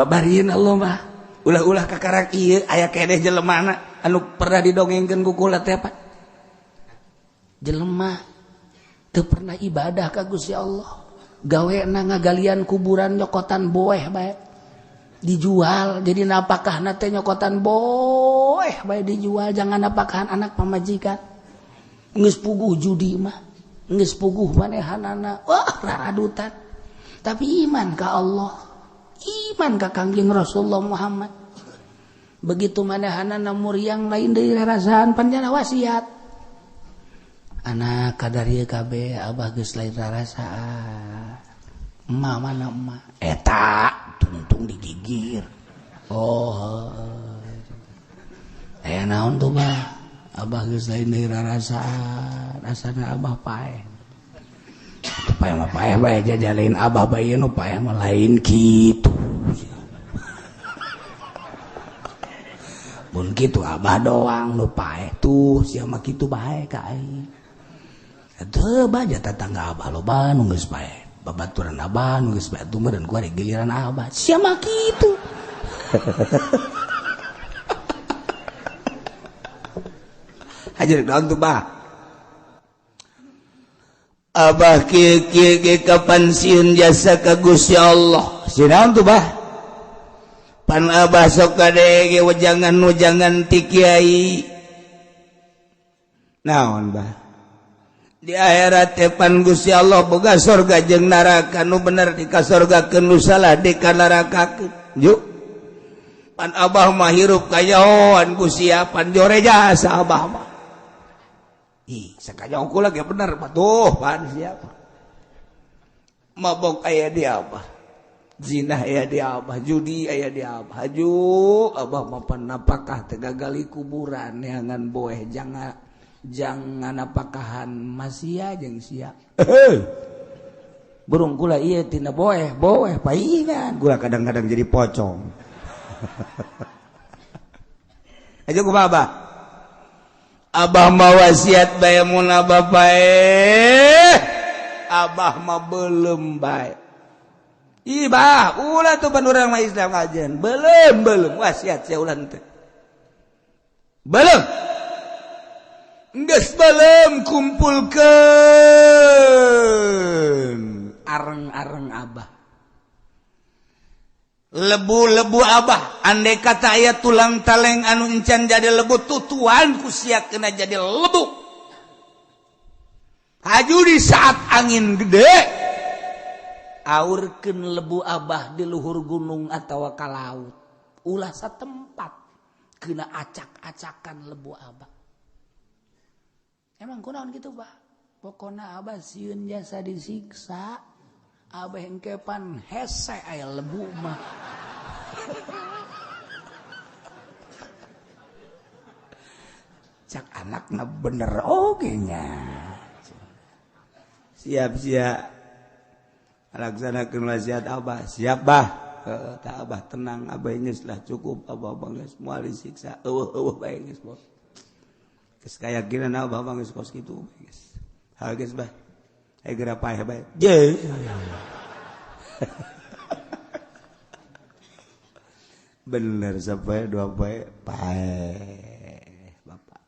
Babarieun Allah mah. Ulah-ulah kakarak ieu aya keneh jelemana anu pernah didongengkeun ku kula teh apa? Jelema teu pernah ibadah ka Gusti Allah. Gawena ngagalian kuburan nyokotan boeh bae. Dijual jadi napakahna teh nyokotan boeh bae dijual jangan napakahan anak pamajikan. Geus puguh judi mah, geus puguh manehanana. Wah, raradutan. Tapi iman ka Allah, iman ka Kangjeng Rasulullah Muhammad. Begitu manehanana muriang lain deui rarasaan panjana wasiat. Anak kadar ieu kabeh abah geus lain rarasaan. Emak mana emak? Eta tungtung digigir. Oh. Aya naon tuh bah? Abah geus lain deui rarasaan, asana abah paeh. Paeh mah paeh bae jajalain abah bae nu paeh mah lain kitu. Mun kitu abah doang nu paeh tuh sia mah kitu bae ka aing. Teu baja tetangga abah loba nu geus paeh. Babaturan abah nu geus paeh tuh meureun ku giliran abah. Sia mah kitu. Hajar naon tuh bah? Abah kieu kieu ge kapan sieun jasa ka Gusti Allah. Sieun naon tuh bah? Pan abah sok kade ge wejangan-wejangan ti kiai. Naon bah? Di akhirat teh pan Gusti Allah boga sorga jeung neraka nu bener di ka sorgakeun nu salah di ka nerakakeun. Yuk. Pan abah mah hirup kayahoan ku siapan jore jasa abah mah. Ih, sakajauh kula ge bener patuh pan siapa. Mabok aya di abah. Zina aya di abah, judi aya di abah. Haju abah mah pan napakah teh gagali kuburan neangan boeh jangan apakahan masia jeung sia. Burung kula ieu tina boeh, boeh paingan. Kula kadang-kadang jadi pocong. Aja kumaha abah? Abah mah wasiat bae mun abah paeh. Abah mah belum bae. Ih bah, ulah tuh pan urang mah Islam ajen. Belum wasiat sia ulah teh. Belum. Geus belum kumpulkeun areng-areng abah. Lebu-lebu abah, andai kata aya tulang taleng anu encan jadi lebu tutuan ku sia kena jadi lebu. Haju di saat angin gede aurkeun lebu abah di luhur gunung atawa ka laut. Ulah satempat kena acak-acakan lebu abah. Emang kunaon gitu bah? Pokona abah sieun jasa disiksa. Abah engkepan hese aya lebu mah. Cak anakna bener oge nya. Siap-siap laksanakeun wasiat abah. Siap bah. Heeh, tah abah tenang, abah geus lah cukup, abah geus moal disiksa. Eueuh-eueuh bae geus moal. Geus kayakinan abah mah geus kos kitu geus. Ha geus bah. Ayo geura paeh bae. Je. Bener sampai dua poe paeh bapak.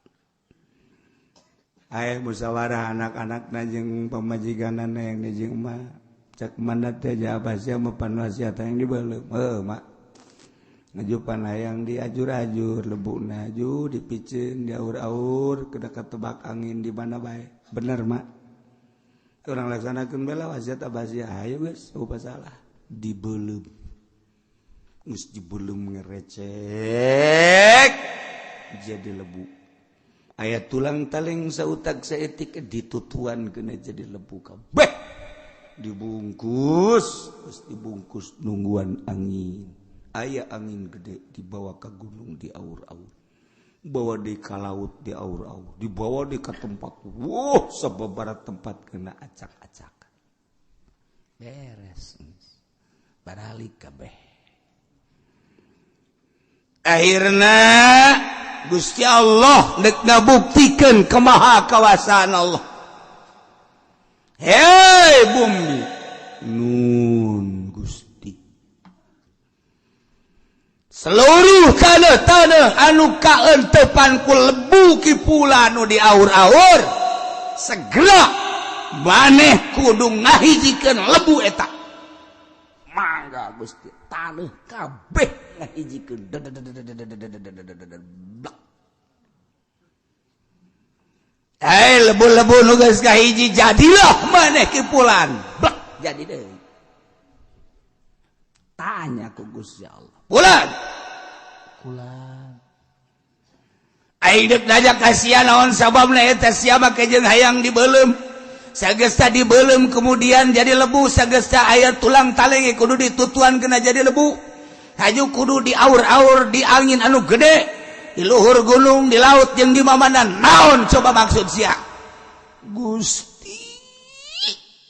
Ayo musyawarah anak-anak jeung pamajikanana yang jeung mah. Cak mana teh abah sia mah pan wasiat yang dibeuleum. Heuh mak. Ngajupan hayang diajur-ajur lebukna aju dipiceun diaur-aur kena ketebak angin di mana bae. Bener mak. Urang laksanakeun bae lah wasiat abah sia. Hayu geus eueuh salah. Dibeuleum. Geus dibeuleum ngerecek jadi lebu. Aya tulang taling sautak saeutik ditutuan kena jadi lebu kabeh. Dibungkus, terus dibungkus nungguan angin. Aya angin gede dibawa ke gunung di aur-aur, bawa di ka laut di aur-aur, dibawa di ke tempat, wuh sababaraha tempat kena acak-acakan. Beres, baralik kabeh. Akhirna Gusti Allah dek ngabuktikeun kemaha kawasaan Allah. Hei bumi, nun Gusti. Seluruh tanah-tanah anu kaentepan ku lebu kipulan nu diaur-aur segera maneh kudu ngahijikeun lebu eta. Mangga Gusti, tanah kabeh ngahijikeun. Eh lebu-lebu nu geus kahiji jadilah maneh kipulan. Blek jadi deui. Tanya ku Gusti Allah. Pulan. Pulan. Aing deuk najak ka sia naon sababna eta sia make jeung hayang dibeuleum. Sagesta dibeuleum kemudian jadi lebu, sagesta aya tulang taleng kudu ditutuan kena jadi lebu. Haju kudu diaur-aur di angin anu gede, di luhur gunung, di laut jeung di mamana. Naon coba maksud sia? Gusti,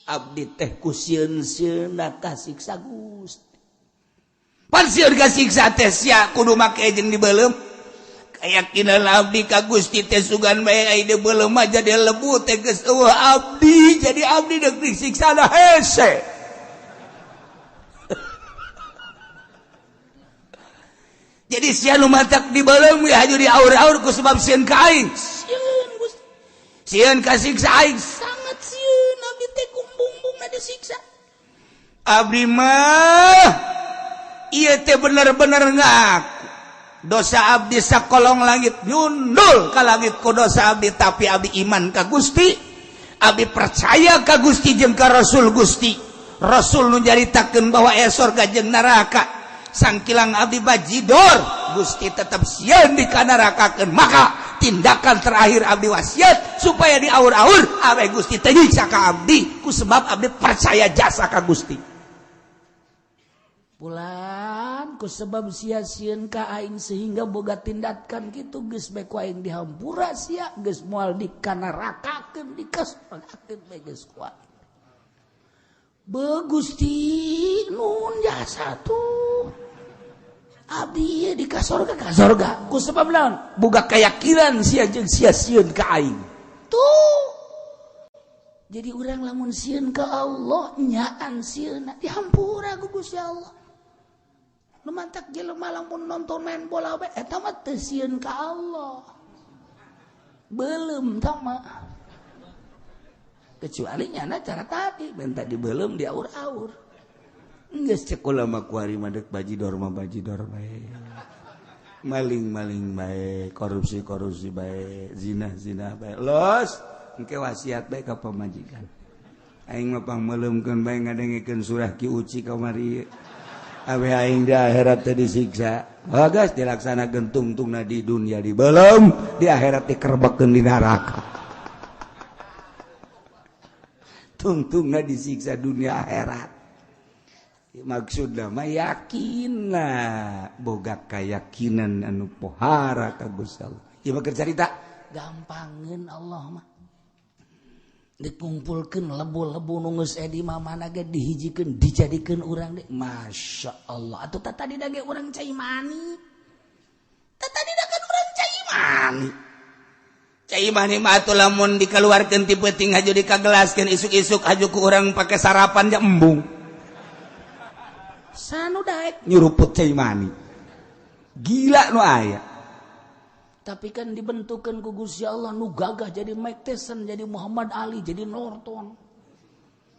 abdi teh ku sieun-sieunna kasiksa Gusti. Pan sieun kasiksa teh sia kudu make jeung dibeuleum. Keyakinan abdi ka Gusti teh sugan bae ai dibeuleum mah jadi lebu teh geus eueuh abdi, jadi abdi deuk disiksa da hese. Jadi sia nu matak dibeuleum we haju diaur-aur ku sebab sieun ka aing. Sieun Gusti. Sieun kasiksa aing, sangat sieun abdi teh kumbung-bumbungna disiksa. Abdi mah ieu teh bener-bener ngaku dosa abdi sakolong langit nyundul ka langit ku dosa abdi, tapi abdi iman ka Gusti, abdi percaya ka Gusti jeung ka Rasul Gusti. Rasul nu nyaritakeun bahwa aya sorga jeung neraka. Sangkilang abdi bajidor, Gusti tetap sieun dikanarakakeun. Maka tindakan terakhir abdi wasiat supaya diaur-aur awe Gusti teu nyiksa ka abdi ku sebab abdi percaya jasa ka Gusti. Pulan ku sebab sia-sieun ka aing sehingga boga tindakan kitu geus bae ku aing dihampura sia geus moal dikanarakakeun dikasorgakeun bae geus ku aing. Beuh Gusti nun jasa tuh abdi ieu di kasorga kasorga ku sebab naon boga keyakinan sia jeung sia sieun ka aing. Tuh jadi urang lamun sieun ka Allah nyaan sieunna dihampura ku Gusti Allah. Nu mantak jelema lamun nonton main bola bae eta mah teu sieun ka Allah. Beuleum tah mah. Kecuali nyana cara tadi benta dibeuleum diaur-aur. Geus cek ulama kuari mah deuk bajidor mah bajidor bae. Maling-maling bae, korupsi-korupsi bae, zina-zina bae. Los, engke wasiat bae ka pamajikan. Aing mah pangmeuleumkeun bae ngadengekeun surah Ki Uci kamari. Awe aing di akhirat teh disiksa. Bagas dilaksanakeun tungtungna di dunia dibeuleum, di akhirat dikerebekeun di neraka. Tungtungna disiksa dunia akhirat. Maksudna mah yakinna, boga kayakinan anu pohara ka Gusti Allah. Ieu mah keur carita gampangeun Allah mah. Dikumpulkeun lebu-lebu nu geus di mana ge dihijikeun dijadikeun urang deui. Masya Allah. Atuh tah tadi da ge urang cai mani. Tah tadi da kan urang cai mani. Cai mani mah atuh lamun dikaluarkeun ti peuting haju dikagelaskeun isuk-isuk haju ku urang pake sarapan ja embung. Sanu daek nyuruput cai mani. Gila nu aya. Tapi kan dibentukkan ku Gusti Allah nu gagah jadi Mike Tyson, jadi Muhammad Ali, jadi Norton.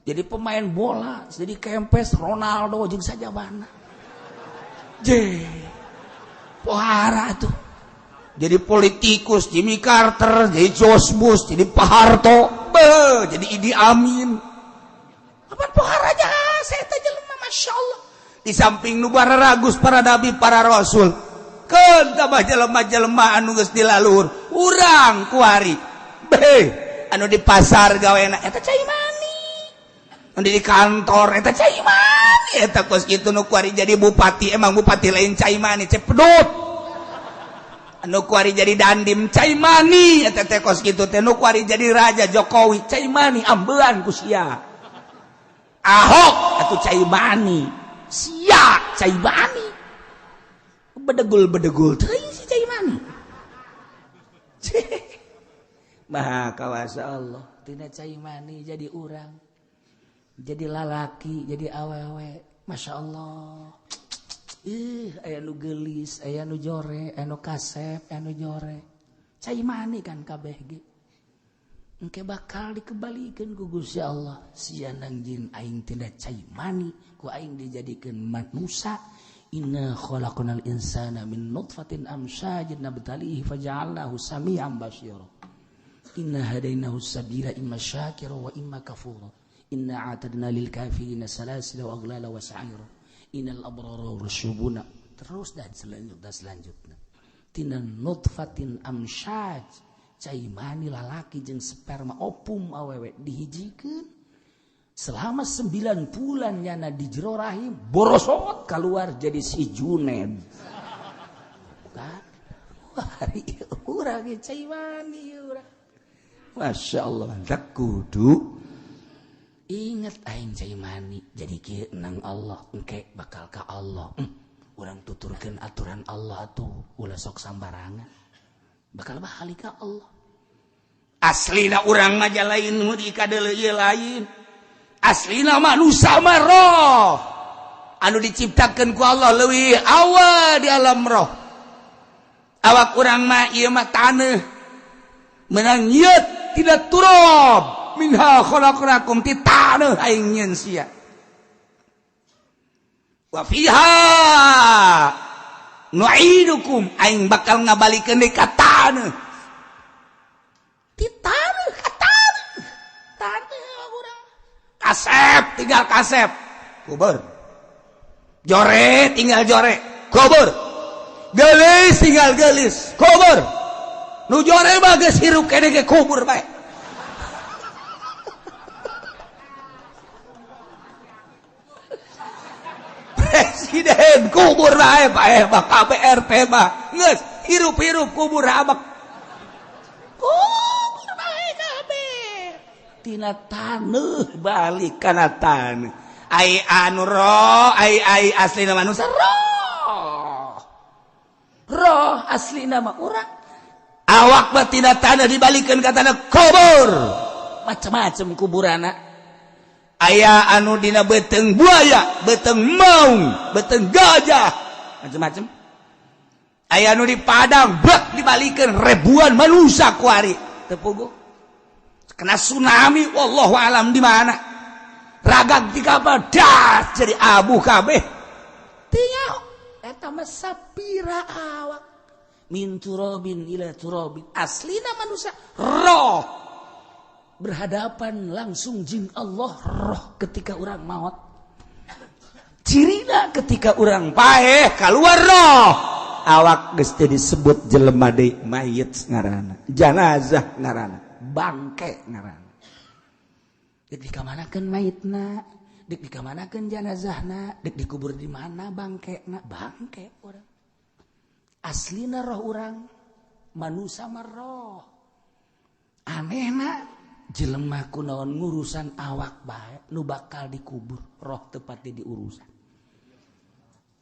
Jadi pemain bola, jadi Kempes, Ronaldo jeung sajabana. Je. Pohara tuh. Jadi politikus Jimmy Carter, jadi George Bush, jadi Pak Harto, beuh, jadi Idi Amin. Apa pohara jasa eta jelema Masya Allah. Di samping nu ragus para nabi, para rasul. Keun tambah jelema-jelema anu geus dilaluhur, urang kuari. Beuh, anu di pasar gawena eta cai mani. Anu di kantor eta cai mani, eta kos kitu nu kuari jadi bupati, emang bupati lain cai mani, cepedut. Anu kuari jadi dandim cai mani, eta teh kos kitu teh nu kuari jadi raja Jokowi cai mani ambean ku sia. Ahok atuh cai mani, sia cai mani. Bedegul-bedegul teuing si cai mani. Maha kawasa Allah tina cai mani jadi urang, jadi lalaki, jadi awewe. Masya Allah. Ih, aya nu geulis, aya nu jore, aya nu kasep, aya nu jore. Cai mani kan kabeh ge. Engke bakal dikembalikan ku Gusti Allah. Sia nang jin aing tina cai mani, ku aing dijadikeun manusa. Inna khalaqnal insana min nutfatin amsyajin nabtalihi faja'alnahu sami'an basira. Inna hadainahu sabila imma syakira wa imma kafura. Inna a'tadna lil kafirina salasila wa aghlala wa sa'ira. Innal abrara rasyubuna. Terus dan selanjutnya. Tina nutfatin amsyaj, cai mani lalaki jeung sperma opum awewe dihijikeun. Selama 9 bulan nyana di jero rahim, borosot keluar jadi si Juned. Kan? Wah, urang ge cai mani urang. Masya Allah, tak kudu inget aing cai mani jadi kieu nang Allah, engke bakal ka Allah. Urang tuturkeun aturan Allah tuh, ulah sok sambarangan. Bakal balik ka Allah. Aslina urang mah lain nu dikadeuleu ieu lain. Aslina manusia mah roh anu diciptakeun ku Allah leuwih awal di alam roh. Awak urang mah ieu mah taneuh menang nyeut tidak turab minha khalaqnakum ti taneuh aing nyeun sia. Wa fiha nu'idukum aing bakal ngabalikeun deui ka taneuh. Ti taneuh ka taneuh. Taneuh urang. Kasep tinggal kasep kubur, jore tinggal jore kubur, gelis tinggal gelis kubur, nu jore mah geus hirup keneh ge kubur bae. Presiden kubur bae bae mah KBRT mah geus hirup-hirup kubur abak kubur bae kabeh. Tina taneuh balik kana taneuh. Ai anu roh, ai ai aslina manusia roh. Roh aslina mah urang. Awak mah tina taneuh dibalikeun ka taneuh kubur. Macem-macem kuburana. Aya anu dina beuteung buaya, beuteung maung, beuteung gajah, macem-macem. Aya anu di padang bek dibalikeun ribuan manusia kuari teu puguh. Kena tsunami wallahu alam di mana. Ragag di kapal das jadi abu kabeh. Teu nyaho eta mah sapira awak. Min turabin ila turabin. Aslina manusia roh berhadapan langsung jin Allah roh ketika orang maut. Cirina ketika orang paeh keluar roh. Awak geus teu disebut jelema deui, mayit ngaranna, janazah ngaranna, bangke ngaranna. Dek dikamanakeun mayitna, dek dikamanakeun janazahna, dek dikubur di mana bangkena, bangke urang. Aslina roh urang, manusia mah roh. Anehna jelema kunaon ngurusan awak bae nu bakal dikubur, roh tepatnya diurusan.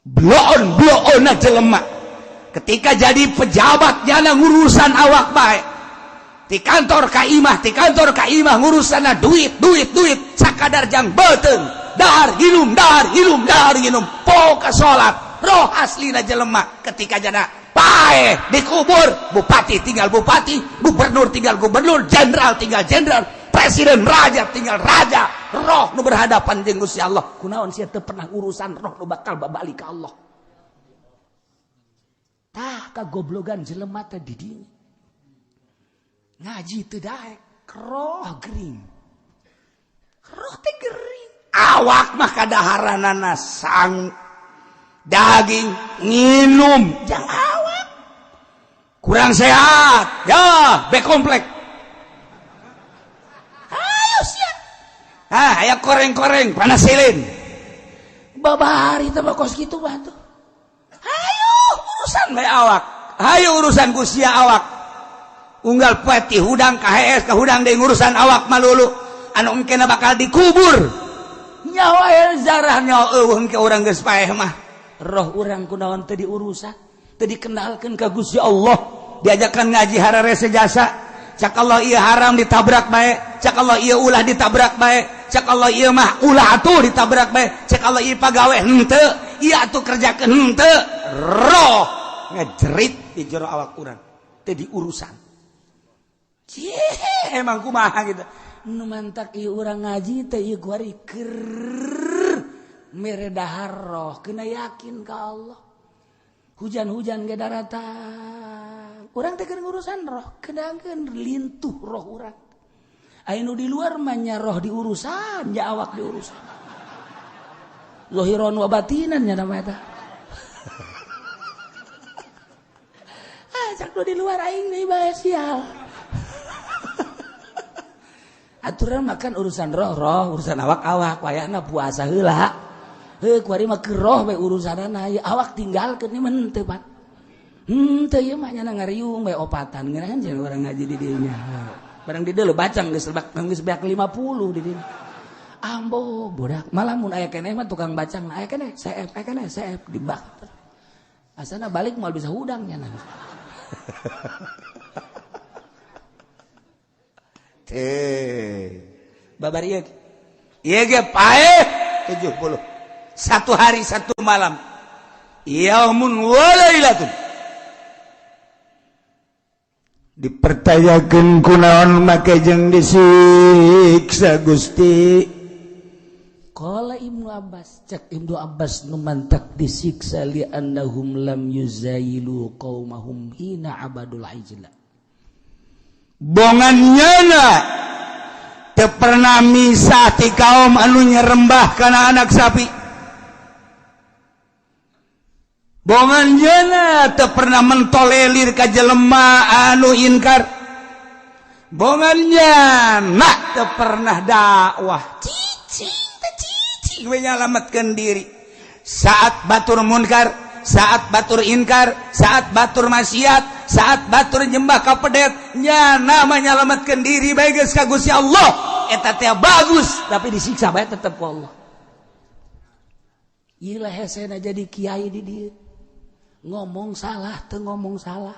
Bloon-bloonna jelema ketika jadi pejabat nyana ngurusan awak bae. Di kantor ka imah, di kantor ka imah ngurusanna duit, duit, duit, sakadar jang beuteung, dahar hinum, dahar hinum, dahar hinum, poka salat, roh aslina jelema ketika jana paeh dikubur, bupati tinggal bupati, gubernur tinggal gubernur, jenderal tinggal jenderal, presiden raja tinggal raja, roh nu berhadapan jeung Gusti Allah. Kunaon sia teu pernah urusan roh nu bakal babalik ka Allah. Tah kagoblogan jelema teh di dinya. Ngaji teu daek, roh gering. Roh teh gering. Awak mah kadaharanana sang daging nginum jang awak. Kurang sehat, ya be komplek. Ayo sia. Ah, aya koreng-koreng panasilin. Babari teh mah kos kitu mah tuh. Hayu urusan bae awak. Hayu urusan ku sia awak. Unggal poe ti hudang ka hees ka hudang deui ngurusan awak malulu. Anu engkena bakal dikubur. Nyawa aya zarah nyawa eueuh engke urang geus paeh mah. Roh urang kunaon teu diurusan, teu dikenalkeun ka Gusti Allah. Diajakan ngaji hararese jasa. Cak Allah ieu haram ditabrak bae, cak Allah ieu ulah ditabrak bae, cak Allah ieu mah ulah atuh ditabrak bae, cak Allah ieu pagawe henteu, Ieu atuh kerjakeun henteu. Roh ngejerit di jero awak urang. Teu diurusan. Cih, emang kumaha gitu. Nu mantak ieu urang ngaji teh ieu kuari keur mere dahar roh kena yakin ka Allah. Hujan-hujan ge daratang. Urang teh keur ngurusan roh, kenakeun lintuh roh urang. Aya nu di luar mah nya roh diurusan, nya awak diurusan. Zahiran wa batinan nya nama eta. Ah, cak nu di luar aing deui bae sial. Aturan makan urusan roh-roh, urusan awak-awak, wayahna puasa heula. Heuh kuari mah keur roh we urusanana, ieu awak tinggalkeun ieu mah henteu, Pak. Henteu ieu mah nya ngariung we opatan ngeunaheun jeung urang ngaji di dieu nya. Barang di dieu bacang geus lebak geus beak 50 di dieu. Ambo budak, malah mun aya keneh mah tukang bacang, aya keneh seep, aya keneh seep dibak. Asana balik moal bisa hudang nya. Babar ieu ieu ge paeh 70 satu hari satu malam yaumun wa lailatun dipertanyakeun kunaon make jeung disiksa Gusti. Qala Ibnu Abbas, cek Ibnu Abbas nu mantak disiksa li annahum lam yuzayilu qaumahum hina abadul ijla. Bongan nyana teu pernah misah ti kaum anu nyerembah kana anak sapi. Bongan nyana teu pernah mentolelir ka jelema anu inkar. Bongan nyana teu pernah dakwah. Cicing teh cicing we nyalametkeun diri. Saat batur munkar, saat batur inkar, saat batur maksiat, saat batur nyembah ka pedet, nyana menyelamatkan diri bae geus ka Gusti Allah. Eta teh bagus, tapi disiksa bae tetep ku Allah. Ieu lah hesena jadi kiai di dieu. Ngomong salah teu ngomong salah.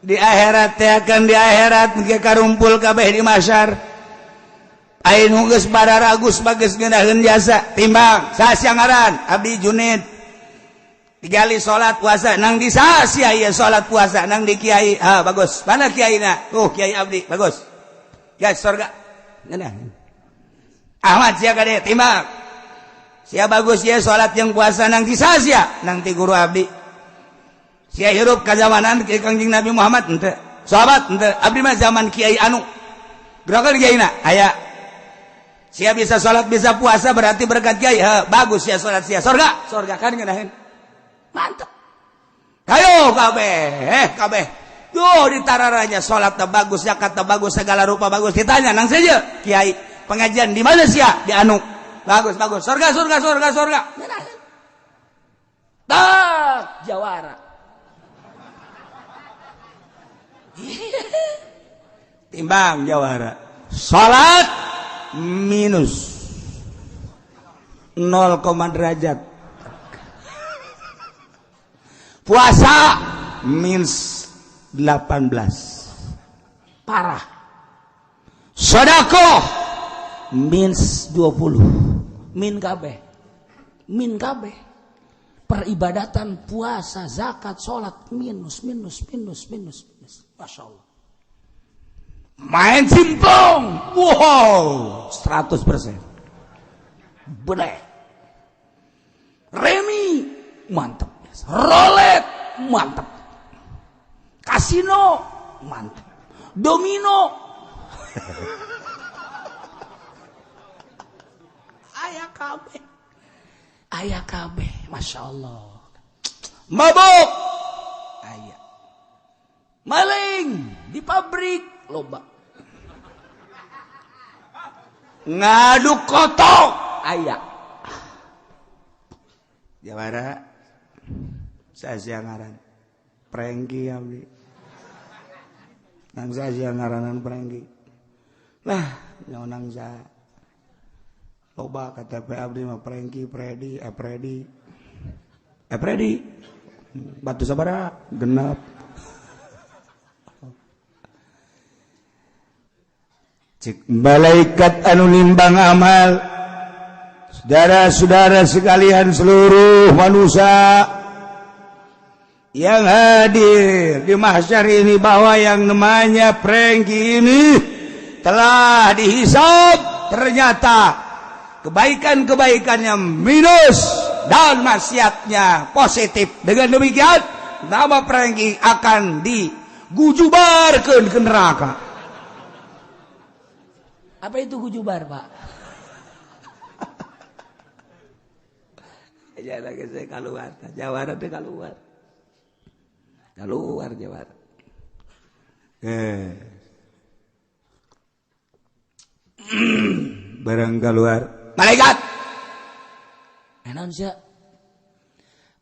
Di akhirat teh akan di akhirat ge karumpul kabeh di mahsyar. Ain geus bararagus bagus ngeunaheun jasa timbang saha ngaran abdi Junid digali salat puasa nang di saha sia ieu salat puasa nang di kiai ah bagus mana kiaina kiai abdi bagus guys surga ngeunaheun Ahmad sia kade timbang sia bagus ieu salat jeung puasa nang di saha sia nang ti guru abdi sia hirup ka zamanan Kangjeng Nabi Muhammad henteu sahabat henteu abdi mah zaman kiai anu gerakan kiaina aya sia bisa salat bisa puasa berarti berkat kiai. Ha, bagus sia salat sia surga surga kan ngeunaheun mantep. Hayo kabeh kabeh tuh ditararanya salat teh bagus zakat teh bagus segala rupa bagus ditanya nang saja kiai pengajian di mana sia di anu bagus bagus surga surga surga surga ngeunaheun tak jawara. Timbang jawara salat minus 0, derajat puasa minus 18 parah sedekah minus 20 min kabeh peribadatan puasa zakat salat minus minus minus minus minus. Masya Allah main simpong wow 100% bener remi mantep rolet mantep kasino mantep domino aya kabeh Masya Allah mabuk aya maling di pabrik loba ngaduk kotok aya jawara saya ngaran prengki abdi nang saya ngaranan prengki lah nang saya loba KTP abdi mah prengki predi epredi epredi batu sabara genap. Cek malaikat anu nimbang amal, saudara-saudara sekalian, seluruh manusia yang hadir di mahsyar ini, bahwa yang namanya Prengki ini telah dihisab, ternyata kebaikan-kebaikannya minus dan maksiatnya positif. Dengan demikian nama Prengki akan digujubarkan ke neraka. Apa itu gujubar, Pak? Ya lagi saya keluar, jawara teh keluar. Keluar jawara. Barang keluar malaikat. Naon sia?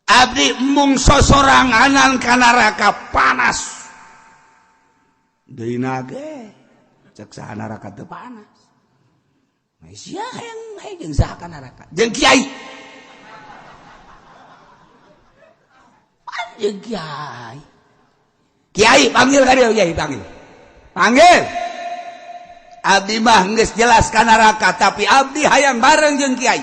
Abdi embung sosoranganan ka neraka panas. Deui nage cek saha neraka teu panas. Sia hayang hayang jeung saha ka neraka? Jeung kiai. Jeung kiai. Kiai panggil ka dieu, kiai panggil. Panggil. Abdi mah geus jelas ka neraka, tapi abdi hayang bareng jeung kiai.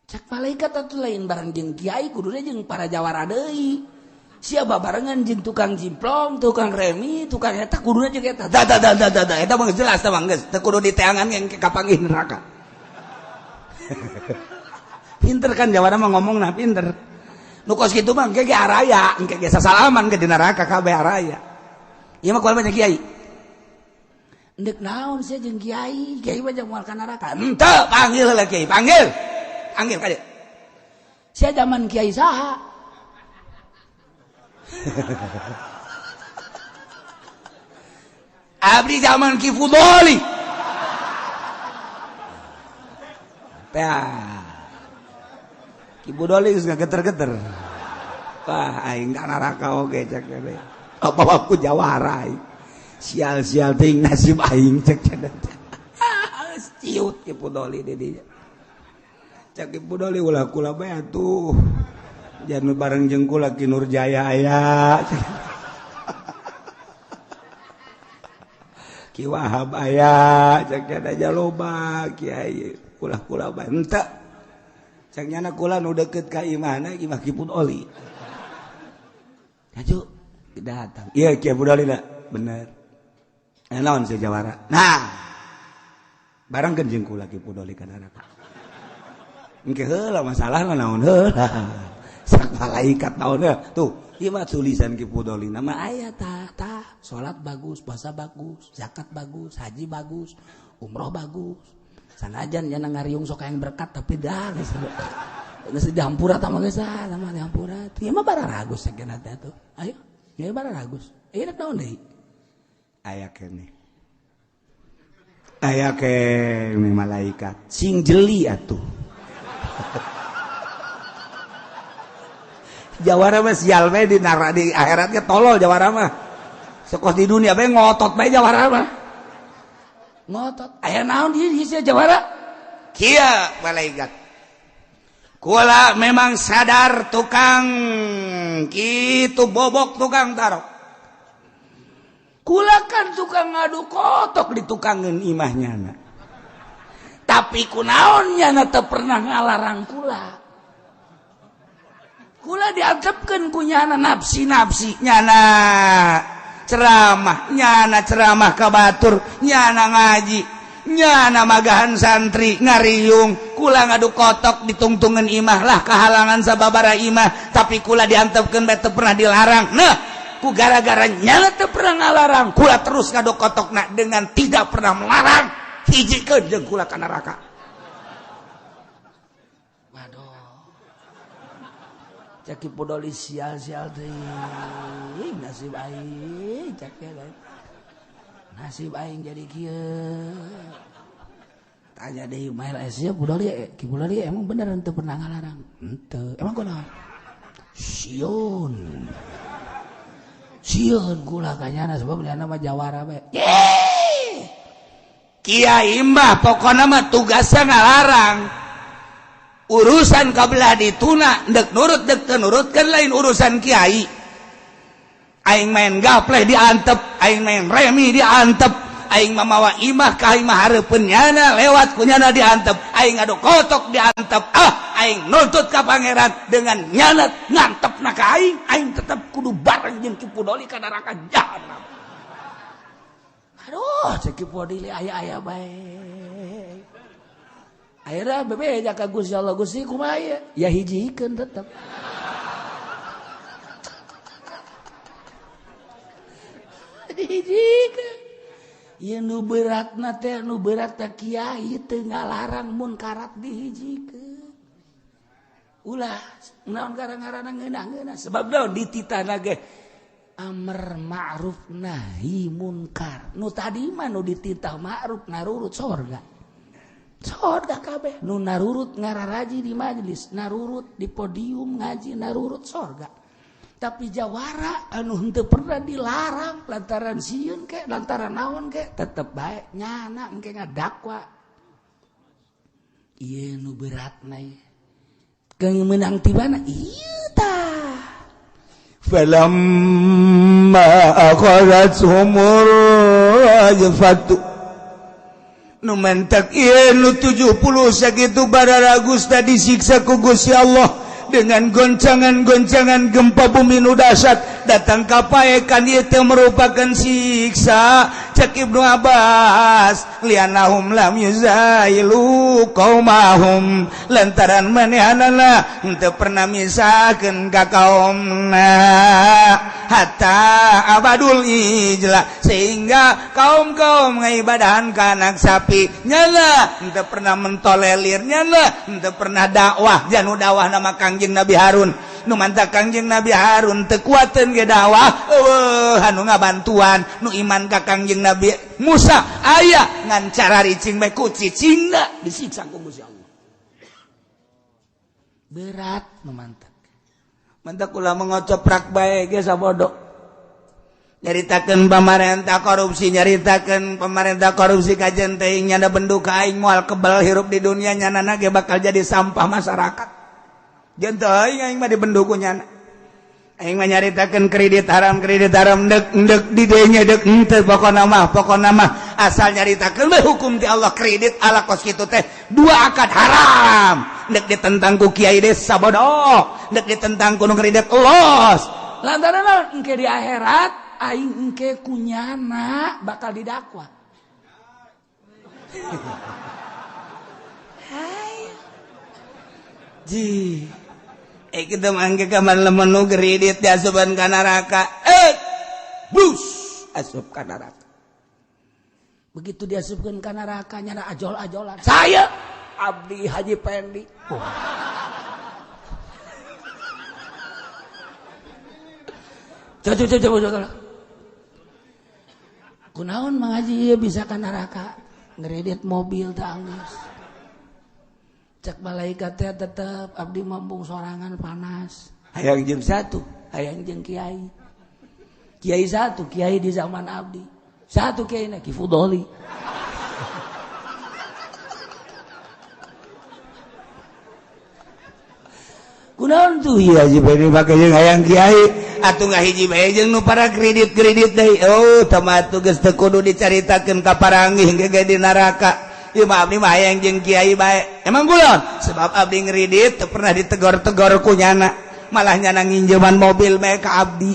Cek malaikat atuh lain bareng jeung kiai, kuduna jeung para jawara deui. Sia babarengan jeung tukang jimplong, tukang remi, tukang eta kuduna jeung eta. Da da da da da, eta mah geus jelas tah mah geus teu kudu diteangan yang kapanggih neraka. Pinter kan jawara mah ngomongna pinter. Nu kos kitu mah engke ge araya, engke ge sasalaman ke di neraka kabeh araya. Ieu mah kual banyak kiai. Endek naon sia jeung kiai, kiai mah jeung moal ka neraka. Henteu, panggil heula kiai, panggil. Panggil ka dieu. Sia zaman kiai saha? Abdi zaman Ki Fudoli. Tah. Ki Fudoli geus ngageter-geter. Wah, aing ka neraka oge cek teh. Apa aku jawara aing. Sial-sial teuing nasib aing cek teh. Ciut Ki Fudoli di dinya. Cek Ki Fudoli ulah kula bae atuh. Jangan bareng jeung kula Ki Nurjaya aya. Ki Wahab aya, cek teh aja loba kiai kula-kula bae. Henteu. Cek nyana kula nu deukeut ka imahna imah Ki Fudoli. Hayu datang. Iya Ki Fudoli da, bener. Naon sia jawara? Nah. Bareng jeung kula Ki Fudoli ka neraka. Engke heula masalahna naon heula. Sak malaikat naon heula. Tuh, ieu mah tulisan Ki Fudoli nama aya tah tah, salat bagus, puasa bagus, zakat bagus, haji bagus, umroh bagus. Sanajan nya ngariung sok hayang berkat tapi dah geus geus dihampura tah mah geus ah sama dihampura. Ieu mah bararagus sakeuna teh atuh. Ayo, ieu bararagus. Ieu rek naon deui? Aya keneh. Aya keneh malaikat sing jeli atuh. Jawara mah sial bae di neraka di akhiratnya tolol jawara mah. Sekos di dunia bae ngotot bae jawara mah. Ngotot. Aya naon di sia jawara? Kieu malaikat. Kula memang sadar tukang kitu bobok tukang tarok. Kula kan tukang ngadu kotok di tukangeun imahnya na. Tapi kunaon nyana teu pernah ngalarang kula. Kula diantepkeun ku nyana nafsi-nafsi nyana ceramah, nyana ceramah ka batur, nyana ngaji, nyana magahan santri ngariung, kula ngadu kotok ditungtungan imah lah kahalangan sababara imah, tapi kula diantepkeun bae teu pernah dilarang. Nah, ku gara-gara nyana teu pernah ngalarang, kula terus ngadu kotokna dengan tidak pernah melarang, hijikeun jeung kula ka neraka. Waduh. Cek Ki Fudoli sial-sial teuing nasib aing cek teh. Nasib aing jadi kieu. Tanya deui mael sia Fudoli, Ki Fudoli emang bener henteu pernah ngalarang? Henteu. Emang kunaon? Sieun. Sieun kula ka nyana sebab nyana mah jawara bae. Kiai mah pokona mah tugasna ngalarang. Urusan kabelah dituna dek nurut dek teu nurut kan lain urusan kiai. Aing main gapleh diantep, aing main remi diantep, Aing mamawa imah ka imah hareupeun nyana lewat ku nyana diantep. Aing ngadu kotok diantep. Ah, aing nuntut ka pangeran dengan nyana ngantepna ka aing, aing tetep kudu bareng jeung Ki Fudoli ka neraka jahanam. Aduh, cek Ki Fudoli aya-aya bae. Akhirnya bebeja ka Gusti Allah, Gusti kumaha ieu? Ya hijikeun tetep. Dihijikeun. Ieu nu beratna teh nu berat teh kiai teu ngalarang munkarat dihijikeun. Ulah naon gara-garana ngeunah-ngeunah sebab naon dititahna ge amar ma'ruf nahi munkar. Nu tadi mah nu dititah ma'ruf narurut sorga. Sorga kabeh nu narurut ngararaji di majelis, narurut di podium ngaji, narurut sorga. Tapi jawara anu henteu pernah dilarang lantaran sieun ke lantaran naon ke tetep bae nyana engke ngadakwa. Ieu nu beratna ieu. Keung meunang ti mana? Ieu tah. Falamma akhadhathumur rajfatu. Nu mentak ieu nu 70 sakitu bararagus tadi disiksa ku Gusti Allah dengan goncangan-goncangan gempa bumi nu dahsyat datang ka paekan ieu teh merupakan siksa. Cek Ibnu Abbas lianahum lam yuzailu qaumahum lantaran manehanana henteu pernah misahkeun ka kaumna hatta abadul ijla sehingga kaum-kaum ngaibadahan ka anak sapi nyana henteu pernah mentolelir nyana henteu pernah dakwah janu dakwah nama Kangjeng Nabi Harun nu mantap Kangjeng Nabi Harun teu kuateun ge dakwah eueuh anu ngabantuan nu iman ka Kangjeng Nabi Musa aya ngan cara ricing bae ku cicingna disiksa ku Gusti Allah. Berat nu mantap. Mantap ulah mengocoprak bae ge sabodo. Nyaritakeun pamarentah korupsi, nyaritakeun pamarentah korupsi kajen teuing nyana bendu ka aing moal kebal hirup di dunia nyanana ge bakal jadi sampah masyarakat. Jeung teuing aing mah dibendu ku nyana. Aing mah nyaritakeun kredit haram dek dek di dieu dek henteu pokona mah asal nyaritakeun we hukum ti Allah kredit ala kos kitu teh dua akad haram. Dek ditentang ku kiai desa bodoh, dek ditentang ku nu kredit los. Lantaran naon engke di akhirat aing engke ku nyana bakal didakwa. Hai. Ji. Kita mangke kamar lemenu kredit diasupan ka neraka. Bus asup ka neraka. Begitu diasupkeun ka neraka nyana ajol-ajolan. Saya Abdi Haji Pendi. Oh. Coba. Kunaon Mang Haji ieu bisa ka neraka? Ngredit mobil teh anggeus. Cek malaikat teh tetep abdi mambung sorangan panas. Hayang jeung satu, hayang jeung kiai. Kiai satu, kiai di zaman abdi. Satu kiai na Ki Fudoli. Kunaon tuh ieu Haji Pendi make jeung hayang kiai atuh ngahiji bae jeung nu para kredit-kredit deui. Oh, tah mah atuh geus teu kudu dicaritakeun ka paranggih ge di neraka. Ieu mah abdi mah hayang jeung kiai bae. Emang kulon? Sebab abdi ngredit teu pernah ditegor-tegor ku nyana. Malah nyana nginjeman mobil bae ka abdi.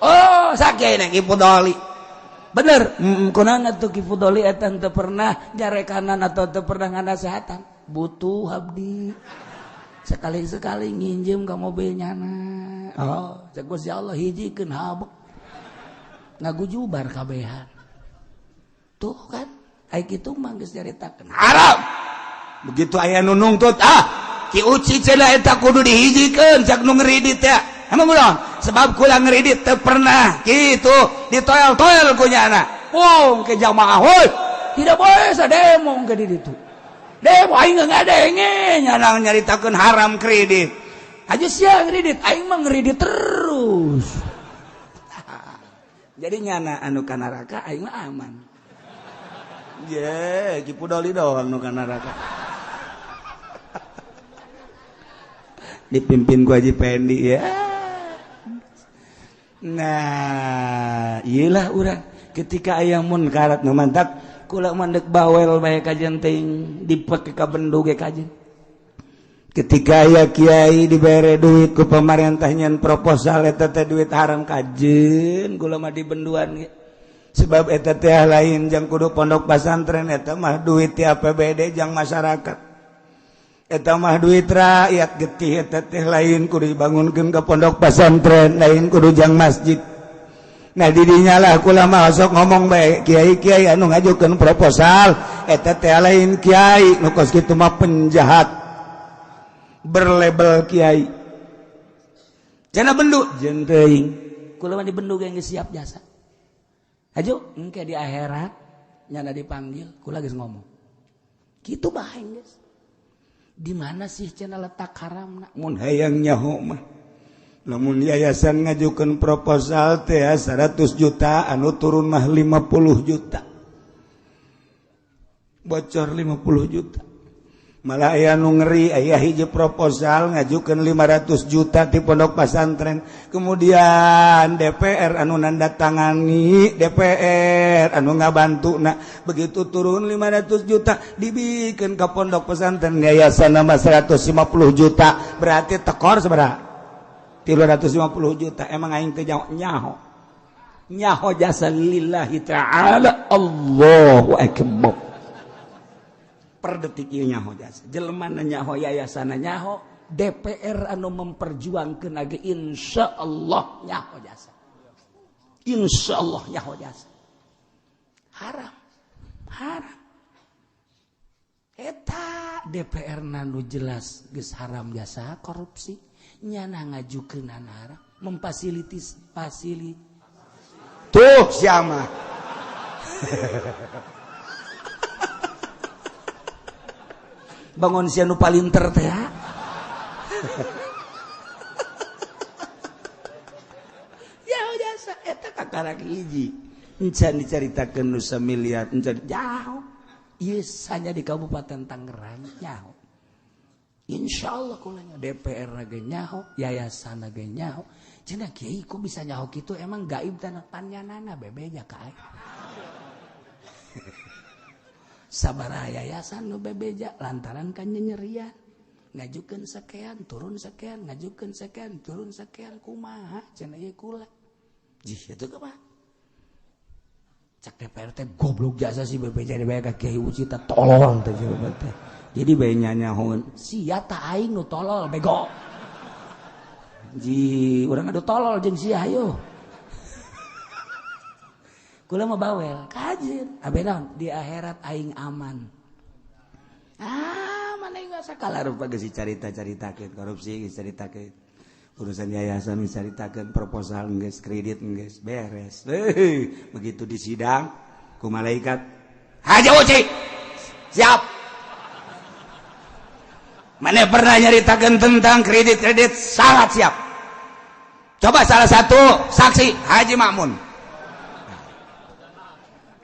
Oh, sakieu Ki Fudoli. Bener, kunaon atuh Ki Fudoli eta teu pernah nyarekanan atau teu pernah nganasehatan. Butuh abdi. Sekali-sekali nginjem ka mobil nyana. Oh, cek Gusti Allah hijikeun habek. Ngagujubar kabehan. Tuh kan, ai kitu mah geus nyaritakeun haram. Begitu aya nu nungtut, ah, Ki Uci cenah eta kudu dihijikeun cak nu ngredit ya. Emang ulah? Sebab kula ngredit teu pernah kitu ditoel-toel ku nyana. Wong ke jamaah heuy. Tidak boleh sademo ke di ditu. Demo aing ngadenge nyana nyaritakeun haram kredit. Aja sia ngredit, aing mah ngredit terus. Jadi nyana anu ka neraka aing mah aman. Ye, Ki Fudoli doang nu ka neraka. Dipimpin ku Haji Pendi ya. Nah, iyalah urang. Ketika aya munkarat nu mantak kula mandek bawel bae kajen teuing dipake ka bendu ge kajen. Ketika aya kiai dibere duit ku pemerintah nyen proposal eta teh duit haram, kajen kula mah dibenduan ge. Sebab eta teh lain jang kudu pondok pesantren, eta mah duit ti APBD jang masyarakat, eta mah duit rakyat getih. Eta teh lain kudu dibangunkeun ke pondok pesantren, lain kudu jang masjid. Nah, didinya lah kula mah sok ngomong bae, kiai-kiai anu ngajukeun proposal eta teh lain kiai, nu kos kitu mah penjahat berlabel kiai. Cenah bendu jeung teuing, kula mah dibendu ge geus siap jasa. Aju engke di akhirat nyana dipanggil, kula geus ngomong kitu bae geus. Di mana sih cenah letak haramna? Mun hayang nyaho mah, lamun yayasan ngajukeun proposal teh 100 juta, anu turun mah 50 juta, bocor 50 juta. Malah aya nu ngeri, aya hiji proposal ngajukeun 500 juta di pondok pesantren, kemudian DPR anu nandatangani, DPR anu ngabantu. Nah, begitu turun 500 juta dibikin ke pondok pesantren yayasan nama 150 juta, berarti tekor seberapa? 350 juta. Emang aing teh nyaho nyaho jasa lillahi ta'ala. Allahu akbar. Per detik ieu nyaho jasa jelema, nyaho yayasan, nyaho DPR anu memperjuangkeun age, insyaallah nyaho jasa, insyaallah nyaho jasa. Haram haram eta DPR nu jelas geus haram jasa korupsi, nyana ngajukeun haram, memfasilitis fasili tuh siapa bangun sia nu palinter teh ya jasa eta kakarak hiji encan dicaritakeun nu samiliar encan jauh ieu hanya di Kabupaten Tangerang nyaho. Insyaallah kulanya DPR ge nyaho, yayasan ge nyaho. Cenah kiai kok bisa nyaho kitu, emang gaib tanah panyanana bebeja ka aing. Sabaraha yayasan nu bebeja lantaran kan nyerian ngajukeun sekian turun sekian, ngajukeun sekian turun sekian, kumaha cenah ieu kula jih eta kumaha cak DPR teh goblok jasa si bebeja di bae ka Kiai Uci teh tolol teh teh. Jadi bae nyanyahoeun sia ta aing nu tolol bego ji urang adu tolol jeung sia hayo. Kula mah bawel kajen abe naon di akhirat aing aman. Ah mana aing sakala rupa geus dicarita-caritakeun korupsi, geus caritakeun urusan yayasan, geus caritakeun proposal geus, kredit geus beres. Begitu di sidang ku malaikat, Haji Uci siap, mana pernah nyaritakeun tentang kredit-kredit, sangat siap. Coba salah satu saksi Haji Makmun.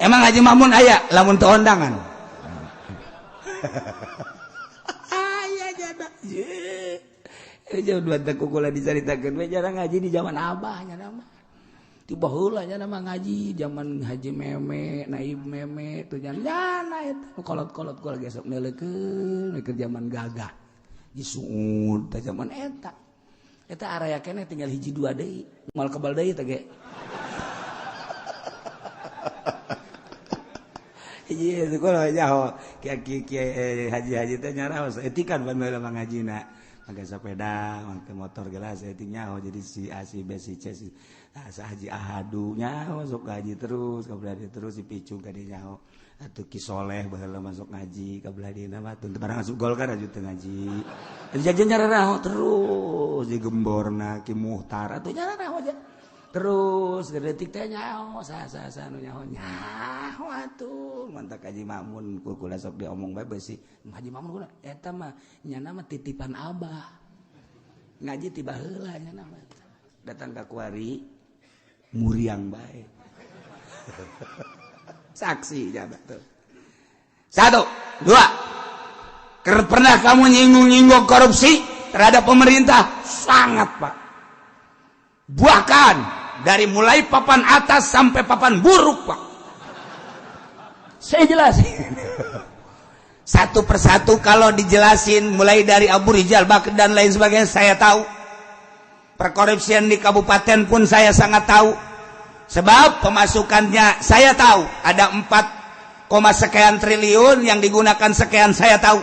Emang Haji Makmun aya lamun teu ondangan? Aya jada. Jauh dua teh kukula dicaritakeun we jarang ngaji di zaman abah nya mah. Ti baheula nya mah ngaji zaman Haji Meme, Naib Meme tuh jana eta kolot-kolot kula gesok neuleukeun keur zaman gagah. Disuud teh zaman eta. Eta area keneh tinggal hiji dua deui, moal kebal deui teh ge. Iya, kalau nyaho kiai haji-haji teh nyaraos etikan pan baheula mah ngajina. Make sepeda, make motor gelas etik nyaho jadi si A si B si C si asa haji ahadu nyaho sok ngaji terus kabelah terus si picung ka dieu nyaho. Atuh Ki Soleh baheula masuk ngaji kabelah dieuna mah teu barang asup Golkar aju teu ngaji. Jajan nyararaho terus di gemborna Ki Muhtar atuh nyararaho aja. Terus detik teh nyaho sa-sa nu nyaho nyaho atuh mantak Haji Makmun kula sok diomong bae beusi Haji Makmun kula eta mah nyana mah titipan abah ngaji ti baheula nyana mah datang ka kuari muriang bae. Saksi jaba tuh. Satu, dua. Pernah kamu nyinggung-nyinggung korupsi terhadap pemerintah? Sangat, Pak. Bahkan Dari mulai papan atas sampai papan buruk, Pak. Saya jelasin satu persatu. Kalau dijelasin mulai dari Abu Rizal Bakri dan lain sebagainya, saya tahu. Perkorupsian di kabupaten pun saya sangat tahu, sebab pemasukannya saya tahu ada 4, sekian triliun yang digunakan sekian. Saya tahu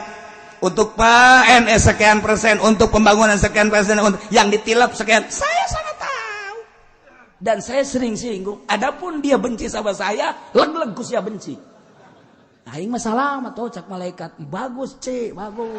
untuk PNS sekian persen, untuk pembangunan sekian persen, untuk yang ditilap sekian. Saya sangat tahu dan saya sering singgung. Adapun dia benci sama saya, leg-leg ku sia benci. Aing masalah mah tuh cak malaikat bagus, c bagus.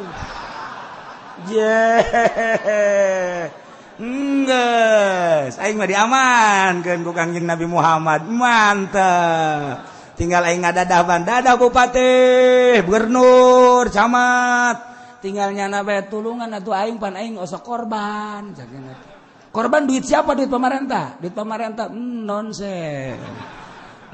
Yeah. Enggeus, aing mah diamankeun ku Kangjeng Nabi Muhammad. Mantap. Tinggal aing ngadadaban, dadah bupati, gubernur, camat. Tinggal nyana bae tulungan atuh aing, pan aing osok korban. Korban duit siapa? Duit pemerintah. Duit pemerintah nonsen.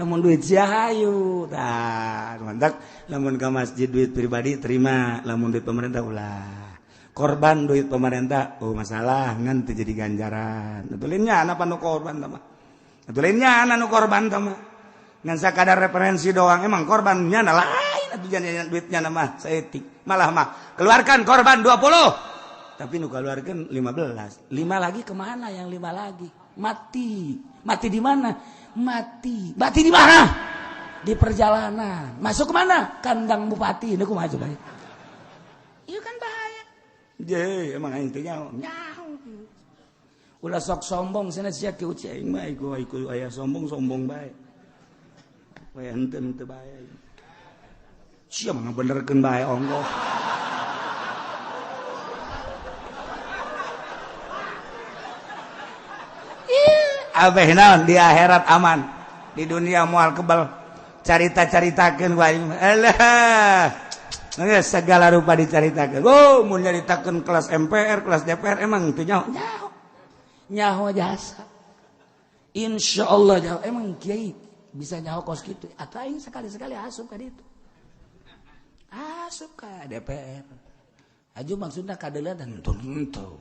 Namun duit sia hayu. Tah, mantap. Lamun ke masjid duit pribadi terima, lamun duit pemerintah ulah. Korban duit pemerintah, oh masalah, ngan teu jadi ganjaran. Atulinnya anak panu korban tama. Atulinnya anak nu korban tama. Ngan sakadar referensi doang, emang korbannya na lain atuh jangan duitnya nama saeutik. Malah mah keluarkan korban 20. Tapi nu keluarkan 15. 5 lagi kemana yang 5 lagi? Mati. Mati di mana? Mati. Mati di mana? Di perjalanan. Masuk kemana? Kandang bupati. Ini kumaha coba? Iya kan bahaya. Je, emang aing teh nyaho. Nyaho. Ulah sok sombong cenah sia kieu, aing mah iku iku aya sombong-sombong bae. We henteu henteu bae. Sia mah ngabenerkeun bae ongkoh. Abeh naon di akhirat aman, di dunia moal kebal. Carita-caritakeun ku aing. Alah. Segala rupa dicaritakeun. Oh, mun nyaritakeun kelas MPR, kelas DPR emang teu nyaho. Nyaho. Nyaho jasa. Insyaallah nyaho. Emang kiai bisa nyaho kos kitu. Atuh aing sekali-sekali asup ka ditu. Asup ka DPR. Aju maksudna kadeuleuan henteu henteu.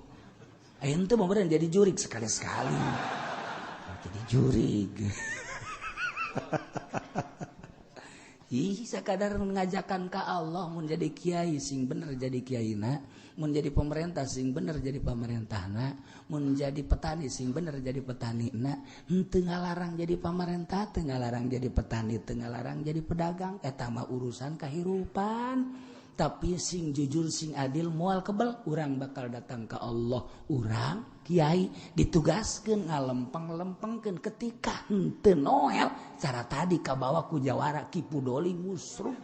Aing teu mau jadi jurik sekali-sekali. Jadi jurig. Ih, sakadar ngajakan ka Allah, mun jadi kiai sing bener jadi kiaina, mun jadi pemerintah sing bener jadi pemerintahna, mun jadi petani sing bener jadi petanina. Henteu ngalarang jadi pemerintah, teu ngalarang jadi petani, teu ngalarang jadi pedagang, eta mah urusan kahirupan. Tapi sing jujur sing adil moal kebel, urang bakal datang ke Allah. Urang kiai ditugaskeun ngalempeng-lempengkeun ketika henteu noel cara tadi kabawa ku jawara Ki Pudoli musruh.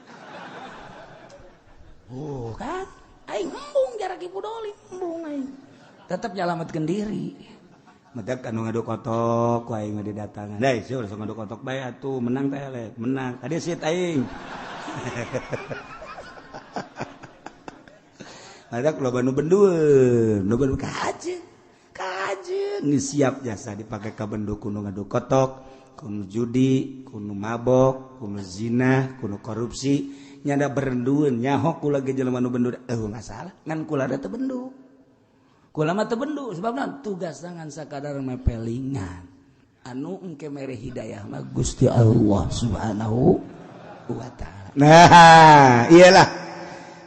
Oh kan aing embung jara Ki Pudoli embung aing. Tetep nyalametkeun diri. Matak anu ngadu kotok ku aing mah didatangan. Deui sia ulah ngadu kotok bae atuh menang teh eleh, menang. Tadi sit aing. Ada loba nu bendueun, nu bendu kajeun. Kajeun geus siap jasa dipake ka bendu kudu ngadu kotok, kudu judi, kudu mabok, kudu zina, kudu korupsi, nyada berendueun nyaho kula ge jelema nu bendu eueuh masalah, ngan kula da teu bendu. Kula mah teu bendu sebabna tugas ngan sakadar mepelingan. Anu engke mere hidayah mah Gusti Allah Subhanahu wa taala. Nah, iyalah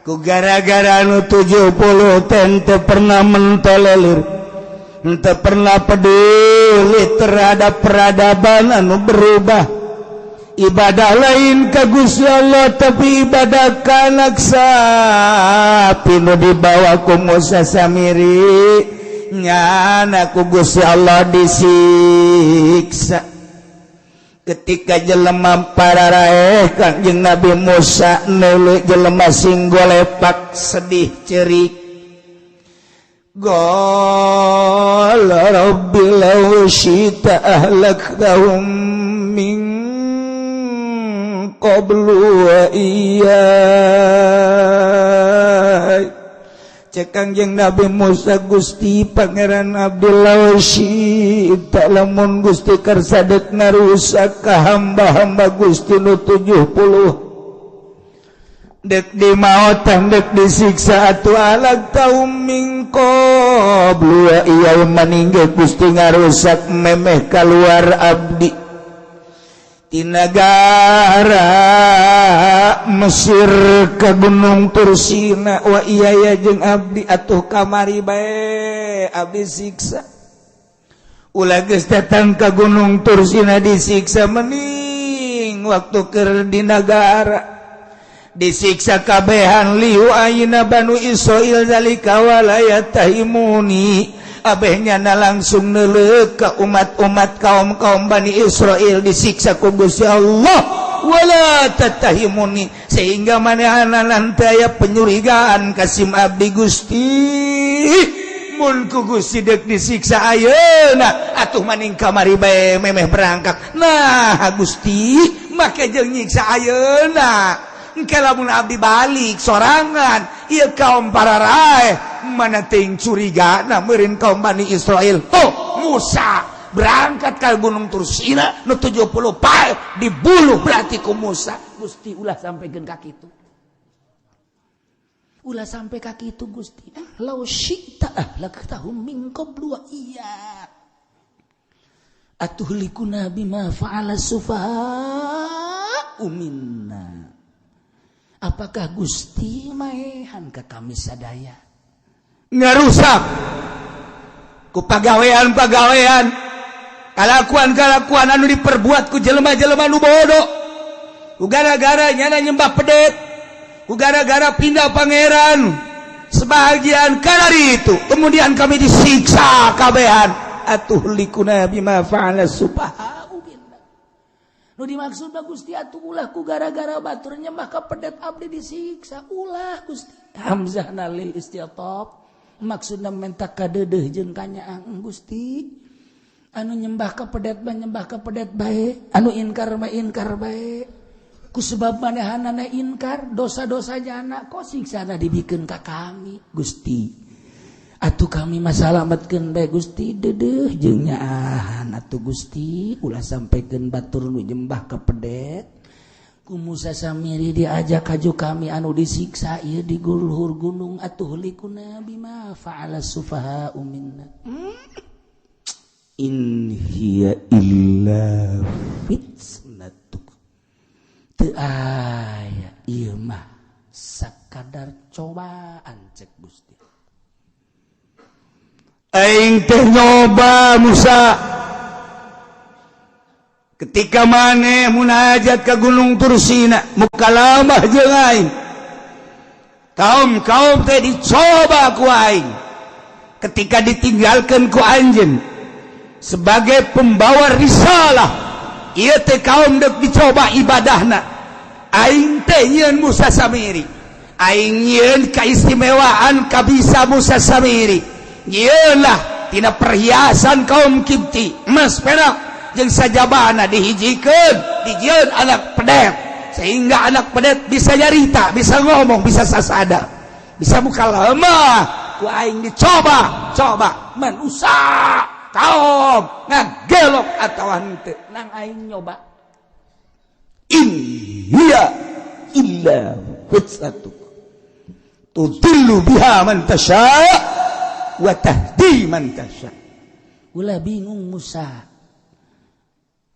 ku gara-gara anu 70 teu pernah mentolelir, teu pernah peduli terhadap peradaban anu berubah. Ibadah lain ka Gusti Allah tapi ibadah ka anak sapi nu dibawa ku Musa Samiri, nyana ku Gusti Allah disiksa. Ketika jelema pararaeh Kangjeng Nabi Musa neuleuh jelema sing golepak sedih cerik. Qala rabbi law syi'ta ahlaktahum min qablu wa iyyai. Cek Kangjeng Nabi Musa, Gusti Pangeran Abdullah syi'ta lamun Gusti kersa dek ngarusak ka hamba-hamba Gusti nu 70. Dek di maotan, dek disiksa atuh ahlaktahum min qablu wa iya, maningge Gusti ngarusak memeh keluar abdi ti nagara Mesir ke Gunung Tursina, wa iya ya jeung abdi atuh kamari bae abdi siksa. Ulah geus datang ke Gunung Tursina disiksa, mening waktu keur di nagara disiksa kabehan. Liu ayeuna Banu Israil zalika wala yattahimuni, abehnya na langsung neuleuh ka umat-umat, kaum-kaum Bani Israel disiksa ku Gusti Allah. Wala tattahimuni, sehingga manehanana teu aya penyurigaan kasim abdi Gusti. Mun ku Gusti deuk disiksa ayeuna atuh maning kamari bae memeh berangkat. Nah, Gusti make jeung nyiksa ayeuna? Engke lamun abdi balik sorangan, ieu kaum para raeh mana ting curiga. Nah, meureun kaum Bani Israel tuh Musa berangkat ke Gunung Tursina nu 70 pae dibuluh berarti ku Musa. Gusti, ulah sampaikan ka kitu, ulah sampai ka kitu, Gusti. Lau syi'ta ahlaktahum min qablu wa iya atuhlikuna bima fa'ala sufaha'u minna. Apakah Gusti maehan ka kami sadaya? Ngarusak ku pagawean-pagawean, kalakuan-kalakuan anu diperbuat ku jelema-jelema nu bodoh, ku gara-gara nyana nyembah pedet, ku gara-gara pindah pangeran sebagian kalari itu, kemudian kami disiksa kabehan. Atuhlikuna bima fa'ala sufaha. Nu dimaksud mah, Gusti, atuh ulah ku gara-gara batur nyembah ka pedet abdi disiksa, ulah, Gusti. Hamzah lil isti'tab, maksudna menta kadeudeuh jeung kanyaah. Gusti, anu nyembah ka pedet mah nyembah ka pedet bae, anu inkar mah inkar bae. Ku sebab manehanana inkar dosa-dosa jana, kok siksana dibikeun ka kami? Gusti, atuh kami masalametkeun bae, Gusti. Deudeuh jeung nyaahan atuh, Gusti. Ulah sampaikeun batur nu nyembah ka pedet ku Musa Samiri diajak kaju kami anu disiksa ieu di luhur gunung. Atuhlikuna bima fa'ala sufaha'u minna. In hiya illa fitnatuk. Teu aya ieu mah sakadar cobaan, cek Gusti. Aing teh nyoba Musa ketika maneh munajat ke Gunung Tursina, mukalamah jeung aing. Kaum kaum teh dicoba ku aing ketika ditinggalkan ku anjeun sebagai pembawa risalah. Ieu teh kaum dek dicoba ibadahna. Aing teh nyieun Musa Samiri, aing nyieun keistimewaan kabisa Musa Samiri. Lah tina perhiasan kaum Kipti, emas perak jeung sajabana, dihijikeun, dijieun anak pedet sehingga anak pedet bisa nyarita, bisa ngomong, bisa sasada, bisa buka lemah. Ku aing dicoba coba manusia kaum ngagelok atau henteu nang aing nyoba. In hiya illa fitnatuk tudillu biha man tasha wa tahdi man tasha. Ulah bingung, Musa,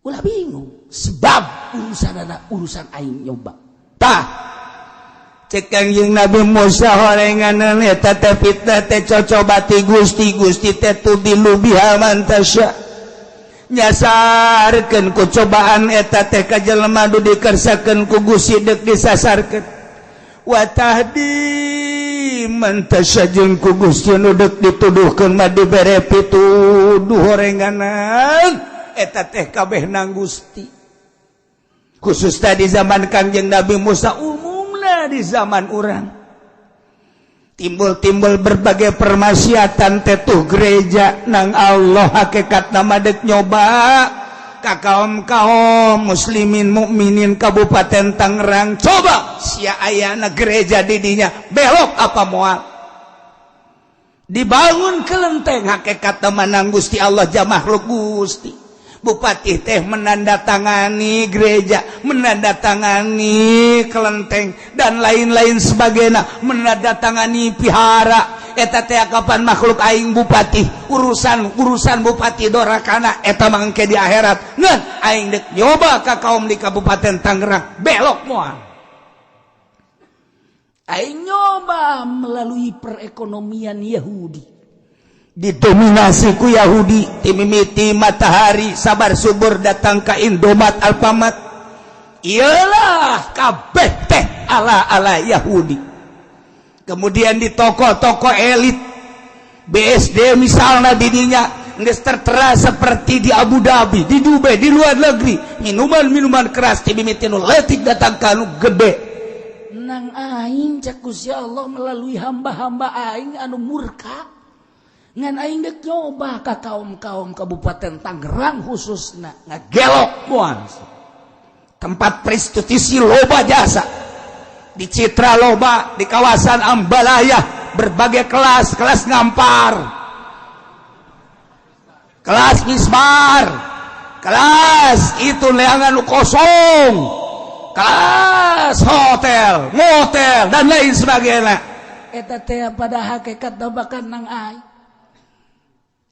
ulah bingung, sebab urusan anak urusan aing nyoba. Tah, cek Kangjeng Nabi Musa, horengan eta teh fitnah teh cocoba ti Gusti. Gusti teh tudillu biha man tasha, nyasarkeun ku cobaan eta teh ka jelema nu dikersakeun ku Gusti deuk disasarkeun, wa tahdi man tasha, jeung ku Gusti nu deuk dituduhkeun mah dibere pituduh. Horenganan eta teh kabeh nang Gusti, khusus tadi zaman Kangjeng Nabi Musa, umumna di zaman urang timbul-timbul berbagai permaksiatan tetuh gereja nang Allah, hakikat nama dek nyoba ka kaum kaum muslimin mukminin Kabupaten Tangerang. Coba sia ayana gereja didinya, belok apa moal? Dibangun kelenteng, hakikat nang Gusti Allah, ja makhluk Gusti. Bupati teh menandatangani gereja, menandatangani kelenteng, dan lain-lain sebagainya, menandatangani pihara. Eta teh kapan makhluk aing bupati, urusan urusan bupati dorakana eta mangke di akhirat. Ngan aing dek nyoba ka kaum di Kabupaten Tangerang, belok moal. Aing nyoba melalui perekonomian Yahudi. Didominasi ku Yahudi timimiti Matahari sabar subur datang ke Indomaret, Alfamart, iyalah kabeh teh ala ala Yahudi. Kemudian di toko-toko elit BSD misalnya, didinya geus tertera seperti di Abu Dhabi, di Dubai, di luar negeri, minuman-minuman keras timimiti nu leutik datang ka nu gede. Nang aing cek Gusti Allah melalui hamba-hamba aing anu murka, ngan aing dek nyoba ka kaum-kaum Kabupaten Tangerang khususna. Ngagelok moal. Tempat prostitusi loba, jasa di Citra loba, di kawasan Ambalaya berbagai kelas, kelas ngampar, kelas misbar, kelas itu leangan kosong, kelas hotel, motel, dan lain sebagainya. Eta teh pada hakikat bahkan nang aing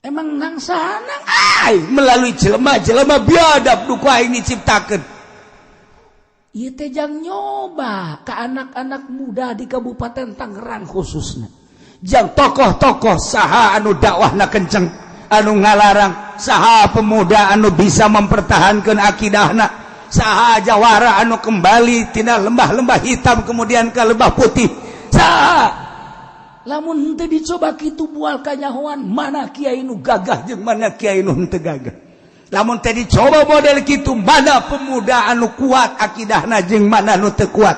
emang nang sana. Aing melalui jelema-jelema biadab nu ku aing diciptakeun. Ieu teh jang nyoba ke anak-anak muda di Kabupaten Tangerang khususnya. Jang tokoh-tokoh saha anu dakwahna kenceng, anu ngalarang saha, pemuda anu bisa mempertahankan akidahna saha, jawara anu kembali tina lembah-lembah hitam kemudian ke lembah putih saha. Lamun henteu dicoba kitu moal kanyahoan mana kiai nu gagah jeung mana kiai nu henteu gagah. Lamun teh dicoba model kitu, mana pemuda anu kuat akidahna jeung mana nu teu kuat.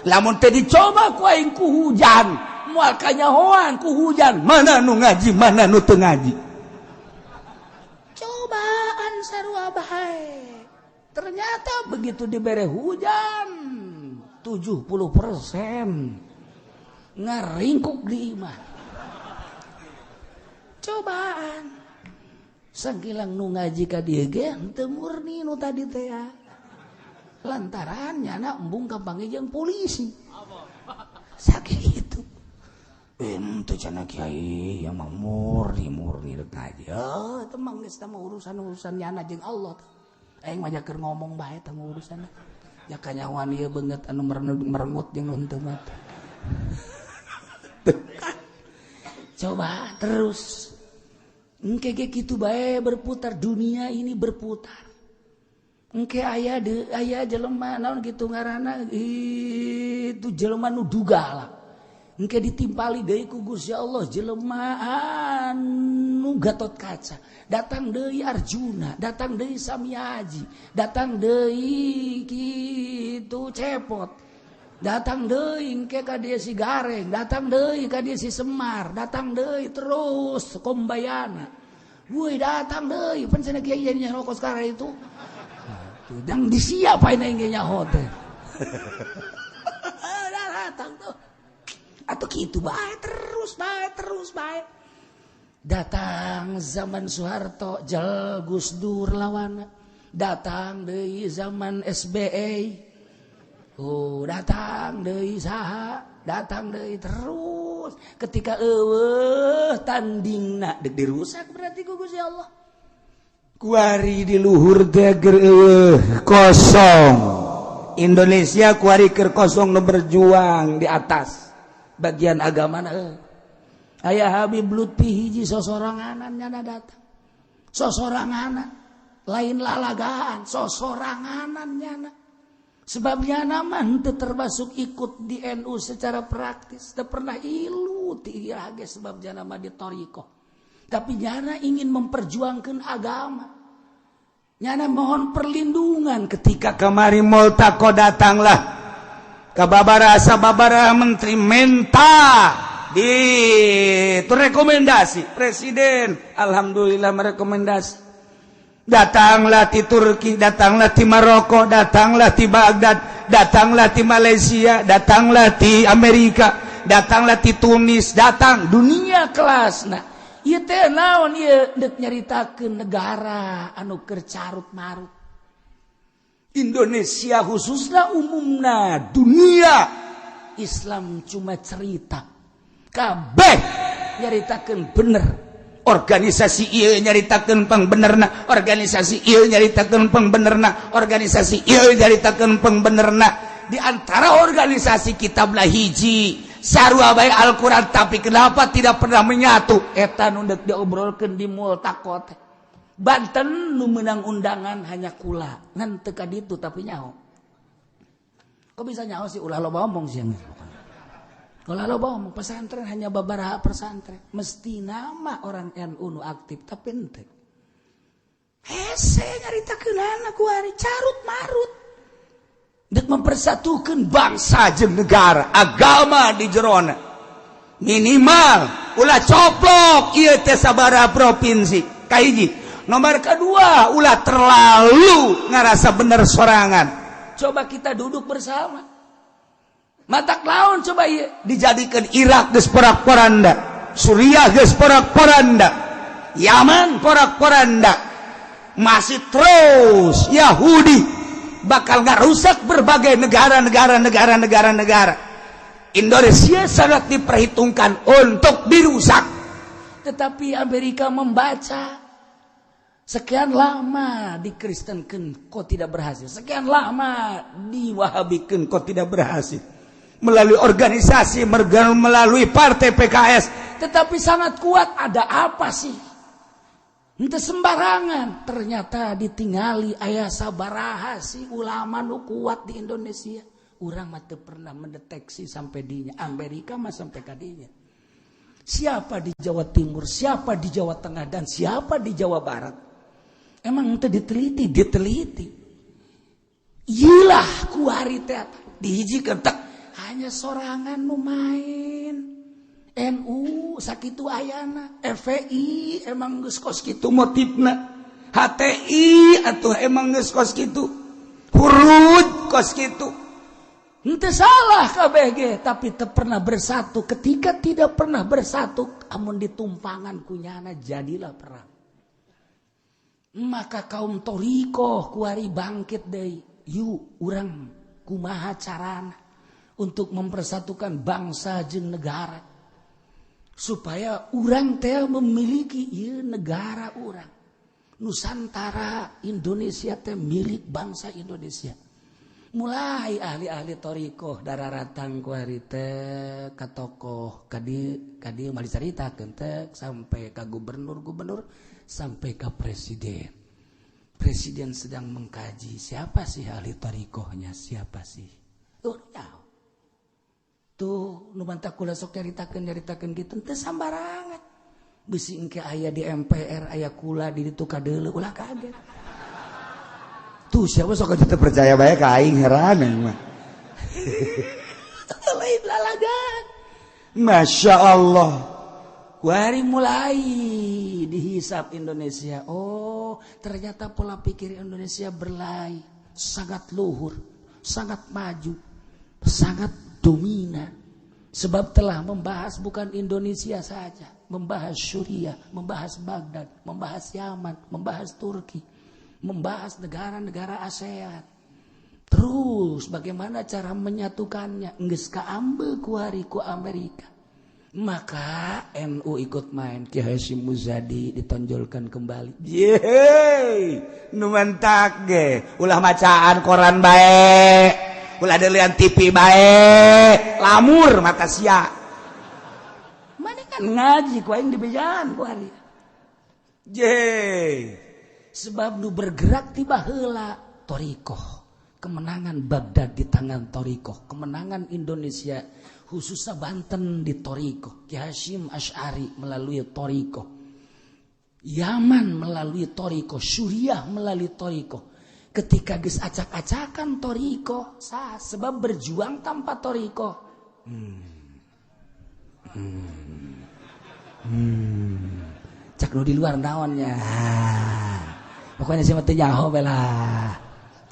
Lamun teh dicoba ku aing ku hujan, moal kanyahoan ku hujan mana nu ngaji, mana nu teu ngaji. Cobaan sarua bae. Ternyata begitu dibere hujan, 70% ngaringkuk di imah. Cobaan sangkilang nu ngaji ka dieu ge henteu murni nu tadi teh ya. Lantaran nyana embung kapanggih jeung polisi sakitu. Ente cenah kiai yang mah murni murni rek ngaji. Oh, itu mah geus mah urusan-urusan nyana jeung Allah. Aing mah keur ngomong bae teh urusan. Ya kanyahoan ieu beungeut anu merengut jeung nu henteu mah. Coba terus. Engke ge kitu bae berputar, dunia ini berputar. Engke aya de aya jelema naon kitu ngaranna itu jelema nu duga lah. Engke ditimpali deui ku Gusti Allah jelema anu Gatot Kaca. Datang deui Arjuna, datang deui Samiaji, datang deui kitu Cepot. Datang deui engke ka dieu si Gareng, datang deui ka dieu si Semar, datang deui terus Kombayana. Woi, datang deui pan cenah kiai jadi nyaho sekarang itu. Dan disiapain aing ge nyaho teh. Datang tuh. Atau gitu bae terus bae terus bae. Datang zaman Soeharto, jel Gus Dur lawan. Datang deui zaman SBY. Oh, datang deui saha, datang deui terus. Ketika eueuh tandingna dek dirusak berarti ku Gusti Allah. Kuari di luhur teh keur eueuh kosong. Indonesia kuari keur kosong nu berjuang di atas bagian agama na. Aya Habib Lutfi hiji sosoranganan nyana datang. Sosoranganan, lain lalagaan, sosoranganan nyana. Sebabnya nama henteu termasuk ikut di NU secara praktis, teu pernah ilu ti ge sebab nyana mah di thoriqoh. Tapi nyana ingin memperjuangkan agama. Nyana mohon perlindungan. Ketika kemari Multaqo, datanglah ke babara sababara menteri menta di itu rekomendasi presiden, alhamdulillah merekomendasi. Datanglah di Turki, datanglah di Maroko, datanglah di Baghdad, datanglah di Malaysia, datanglah di Amerika, datanglah di Tunis, datang dunia kelas. Nah, Ieu teh naon ieu deuk nyaritakeun negara anu keur carut marut. Indonesia khususna umumna dunia Islam cuma cerita. Kabeh nyaritakeun bener. Organisasi ieu nyaritakeun pangbenerna, organisasi ieu nyaritakeun pangbenerna, organisasi ieu nyaritakeun pangbenerna. Di antara organisasi kitablah hiji sarua bae Al-Qur'an, tapi kenapa tidak pernah menyatu? Eta nu deuk diobrolkeun di multaqo teh. Banten nu meunang undangan hanya kula, ngan teu ka ditu tapi nyaho. Kok bisa nyaho sih, ulah loba omong sih. Ulah loba omong, pesantren hanya babaraha pesantren. Mesti nama orang NU nu aktif tapi henteu. Hese nyaritakeunana kuari carut marut. Dek mempersatukan bangsa jeung negara, agama di jerona. Minimal ulah coplok ieu teh sabaraha provinsi. Kahiji. Nomor kedua, ulah terlalu ngerasa bener sorangan. Coba kita duduk bersama. Matak laun coba ieu dijadikan Irak geus porak-poranda, Suriah geus porak-poranda, Yaman porak-poranda. Masih terus Yahudi bakal ngarusak berbagai negara-negara negara-negara negara. Indonesia sangat diperhitungkan untuk dirusak. Tetapi Amerika membaca sekian lama dikristenkeun kok tidak berhasil, sekian lama diwahabikeun kok tidak berhasil. Melalui organisasi, melalui partai PKS, tetapi sangat kuat. Ada apa sih? Henteu sembarangan, ternyata ditingali aya sabaraha sih ulama nu kuat di Indonesia. Urang mah teu pernah mendeteksi sampai dinya. Amerika mah sampai ka dinya. Siapa di Jawa Timur, siapa di Jawa Tengah, dan siapa di Jawa Barat? Emang teu diteliti, diteliti. Iyalah kuari teh dihijikeun tek hanya sorangan nu main. NU sakitu ayana, FPI emang geus kos kitu motifna, HTI atuh emang geus kos kitu, Hurud kos kitu. Henteu salah KBG, tapi teu pernah bersatu. Ketika tidak pernah bersatu, amun ditumpangan kunyana jadilah perang. Maka kaum thoriqoh kuari bangkit deui. Yuk urang kumaha carana untuk mempersatukan bangsa jeung negara, supaya urang teh memiliki ieu negara urang. Nusantara Indonesia teh milik bangsa Indonesia. Mulai ahli-ahli thoriqoh dararatang kuari teh ka tokoh kadi kadi mah dicaritakeun teh sampai ka gubernur-gubernur sampai ka presiden. Presiden sedang mengkaji siapa sih ahli thoriqohnya, siapa sih? Tuh, nyaho. Tuh nu mantak kula sok nyaritakeun nyaritakeun kitu teu sambarangan. Bisi engke aya di MPR aya kula di ditu kadeuleu, ulah kaget. Tuh siapa sok aja percaya bae ka aing, heran mah. Lain lalagan. Masya Allah. Kuari mulai dihisap Indonesia. Oh, ternyata pola pikir Indonesia berlai, sangat luhur, sangat maju, sangat dominan. Sebab telah membahas bukan Indonesia saja, membahas Suriah, membahas Baghdad, membahas Yaman, membahas Turki, membahas negara-negara ASEAN. Terus bagaimana cara menyatukannya? Geus kaambe kuari ku Amerika. Maka NU ikut main. Ki Hasyim Muzadi ditonjolkan kembali. Yeay, nu mantak ge ulah macaan koran bae, ulah delian TV bae, lamur mata sia. Mana kan ngaji ku aing dibejaan ku hari. Yeay. Sebab nu bergerak tiba heula thoriqoh. Kemenangan Baghdad di tangan thoriqoh, kemenangan Indonesia khususnya Banten di thoriqoh, Ki Hasyim Asy'ari melalui thoriqoh, Yaman melalui thoriqoh, Suriah melalui thoriqoh. Ketika geus acak-acakan thoriqoh, sah, sebab berjuang tanpa thoriqoh. Cak nu di luar naonnya. Pokoknya sih mah teu nyaho bae lah.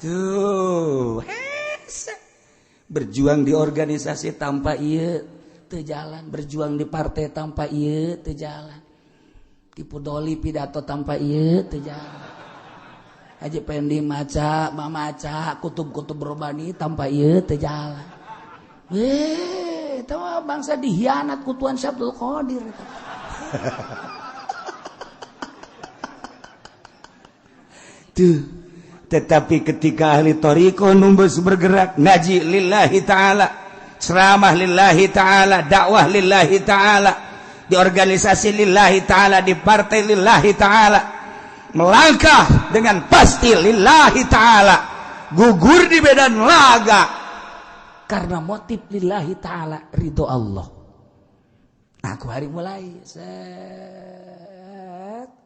Tuh, hese. Berjuang di organisasi tanpa ieu teu jalan, berjuang di partai tanpa ieu teu jalan. Tipu doli pidato tanpa ieu teu jalan. Haji Pendi maca, mamaca kutub-kutub robani tanpa ieu teu jalan. Eta mah bangsa dihianat ku Tuan Syekh Abdul Qadir. Tuh. Tetapi ketika ahli thariqah numbus bergerak ngaji lillahi ta'ala, ceramah lillahi ta'ala, dakwah lillahi ta'ala, di organisasi lillahi ta'ala, di partai lillahi ta'ala, melangkah dengan pasti lillahi ta'ala, gugur di medan laga karena motif lillahi ta'ala, ridho Allah. Aku hari mulai set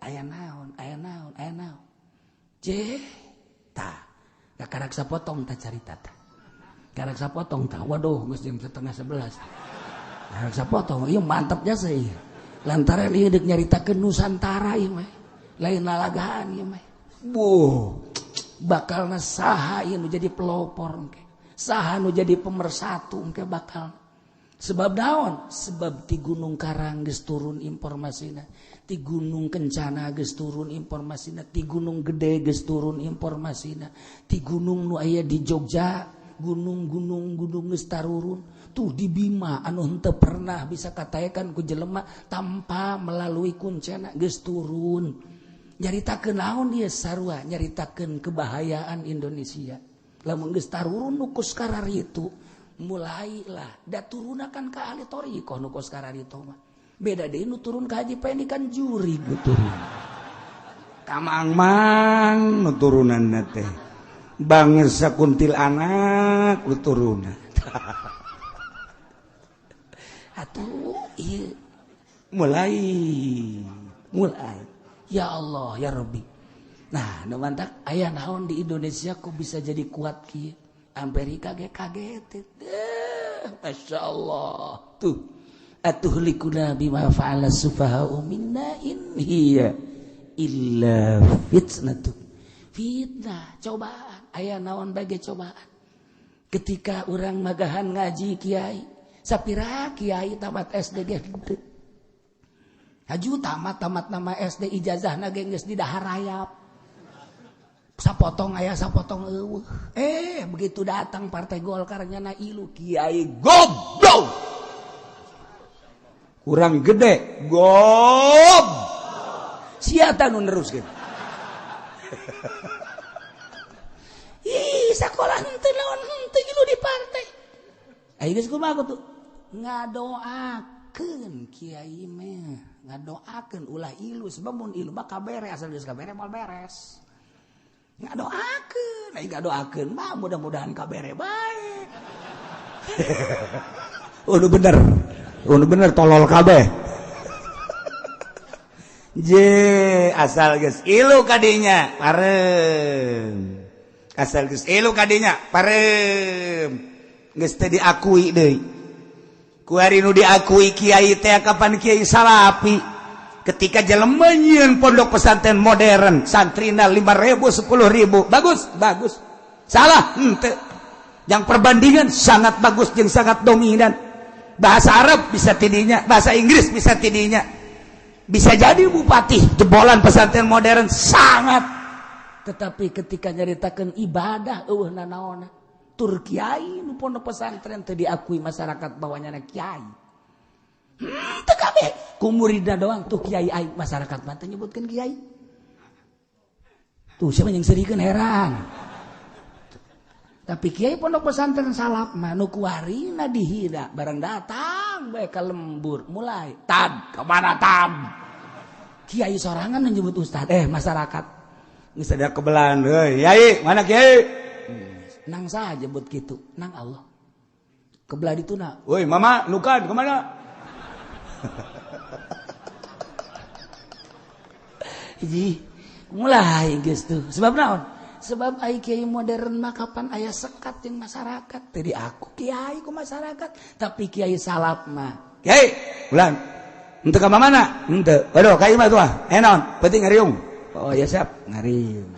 aya naon, aya naon, aya naon. Ceh, tah, karak sapotong tah carita tah. Karak sapotong tah, waduh geus jam 10:30. Karak sapotong, ieu mantap jasa ieu. Lantaran ieu deuk nyaritakeun Nusantara ieu mah. Lain lalagaan ieu mah. Buh, bakalna saha ieu nu jadi pelopor engke. Saha nu jadi pemersatu engke bakal. Sebab naon? Sebab ti Gunung Karang geus turun informasina, ti Gunung Kencana geus turun informasina, ti Gunung Gede geus turun informasina, ti gunung nu aya di Jogja, gunung-gunung gunung geus tarurun. Tuh di Bima anu henteu pernah bisa kataekan ku jelema tanpa melalui kuncena geus turun. Nyaritakeun naon ieu sarua? Nyaritakeun kebahayaan Indonesia. Lamun geus tarurun nu kos kararitu, mulailah da turunakan ka ahli thariqah nu kos kararitu mah. Beda deui nu turun ka Haji Pendi kan juri nu turun. Kamang-mang nu turunanna teh. Bangsa kuntilanak nu turunan. Atuh ieu mulai mulai ya Allah ya Rabbi. Nah, nu mantak aya naon di Indonesia kok bisa jadi kuat kieu? Amerika ge kaget. Masya Allah. Tuh. Atuhlikuna bima fa'ala sufaha'u minna in hiya illa fitnatu. Fitnah, cobaan. Aya naon bage cobaan. Ketika urang magahan ngaji kiai, sapira kiai tamat SD ge henteu. Haju tamat nama SD ijazahna ge geus didahar rayap. Sapotong aya sapotong eueuh. Begitu datang Partai Golkar nyana ilu kiai goblok. Kurang gede gob. Sia nu neruskeun. Ih, sakola henteu naon henteu ilu di partai. Ayo geus kumaha tuh? Ngadoakeun kiai mah, ngadoakeun ulah ilu sebab mun ilu mah kabere asal geus kabere moal beres. Ngadoakeun, ai ngadoakeun mah mudah-mudahan kabere bae. Oh, nu bener. Oh, nu bener tolol kabeh. Je, asal geus ilu kadinya parem. Asal geus ilu kadinya parem. Geus teu diakui deui. Ku ari nu diakui kiai teh kapan kiai salapi. Ketika jelema nyieun pondok pesantren modern, santrina 5.000 10.000, bagus, bagus. Salah, henteu. Yang perbandingan sangat bagus jeung sangat dominan. Bahasa Arab bisa tidinya, bahasa Inggris bisa tidinya. Bisa jadi bupati jebolan pesantren modern sangat. Tetapi ketika nyaritakeun ibadah eueuh nanaona. Tur kiai nu pondok pesantren teu diakui masyarakat bahwa nyana kiai. Teu kabeh ku muridna doang tuh kiai aing masyarakat mah teu nyebutkeun kiai. Tuh siapa yang serikeun heran. Tapi kiai pondok pesantren salaf mah nu kuarina dihina barang datang bae ka lembur mulai tad kemana tad. Kiai sorangan nu nyebut ustad masyarakat geus ada kebelan euy yai mana kiai nang saha jebut kitu nang Allah. Kebelah dituna. Woi mama lukan kemana? Hiji mulai geus tuh. Sebab naon? Sebab ai kiai modern mah kapan aya sekat jeung masyarakat. Teu diaku kiai ku masyarakat, tapi kiai salaf mah. Kiai, ulang. Henteu ka mana? Henteu. Waduh, ka imah tuh ah. Naon? Penting ngariung. Oh ya siap, ngariung.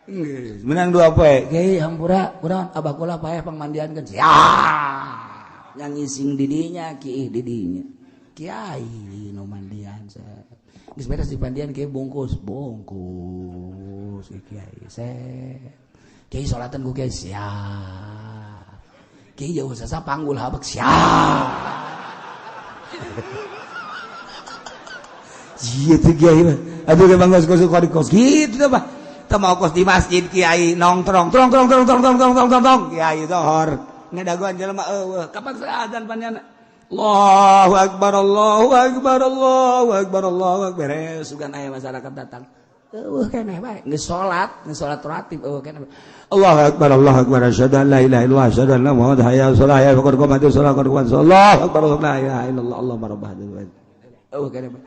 Geus, menang dua poe. Kiai hampura, kunaon abah kula paeh pangmandiankeun. Siap. Yang ngising didinya, kiih didinya. Kiai nu mandian. Geus beres dipandian kiai bungkus, bungkus kiai. Set. Kiai salatan ku kiai siap. Kiai jauh sasa panggul habek siap. Gitu kiai mah. Aduh ge bangga kos kos gitu teh mah. Teu mau kos di masjid kiai nongtrong trong trong trong trong trong trong trong trong kiai zohor. Ngadagoan jelema eueuh. Kapan azan panjana? Allahu akbar Allahu akbar Allahu akbar Allahu akbar. Beres sugan aya masyarakat datang. Eueuh keneh bae geus salat ratib eueuh keneh. Allahu akbar Allahu akbar asyhadu an la ilaha illallah asyhadu anna muhammadan hayya 'alas shalah hayya qad qamatis shalah qad qamatis Allahu akbar la ilaha illallah Allahumma rabb hadzal bait. Eueuh keneh bae.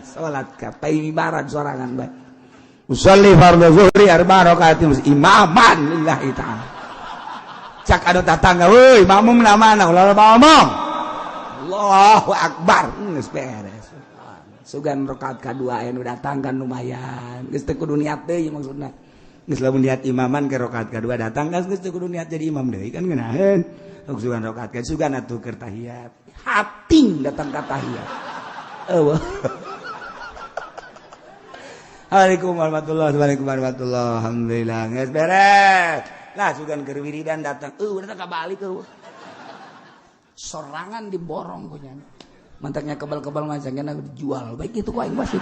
Salat ka paimibaran sorangan bae. Usolli fardhu zuhri arba rakaatin imaman lillahi ta'ala. Cak anu tatangga euy makmum na mana ulah loba omong. Allahu akbar geus beres. Sugan rakaat kadua aya nu datang kan lumayan. Geus teu kudu niat deui maksudna. Geus lamun niat imaman ke rakaat kadua datang kan geus teu kudu niat jadi imam deui kan ngeunaheun. Sugan rakaat ka sugan atuh keur tahiyat. Hating datang ka tahiyat. Eueuh. Assalamualaikum warahmatullahi wabarakatuh. Alhamdulillah geus beres. Lah sugan keur wiridan datang. Eueuh datang ka balik eueuh. Sorangan diborong punya. Mantaknya kebal-kebal macamnya dijual. Baik itu ku aing wasit.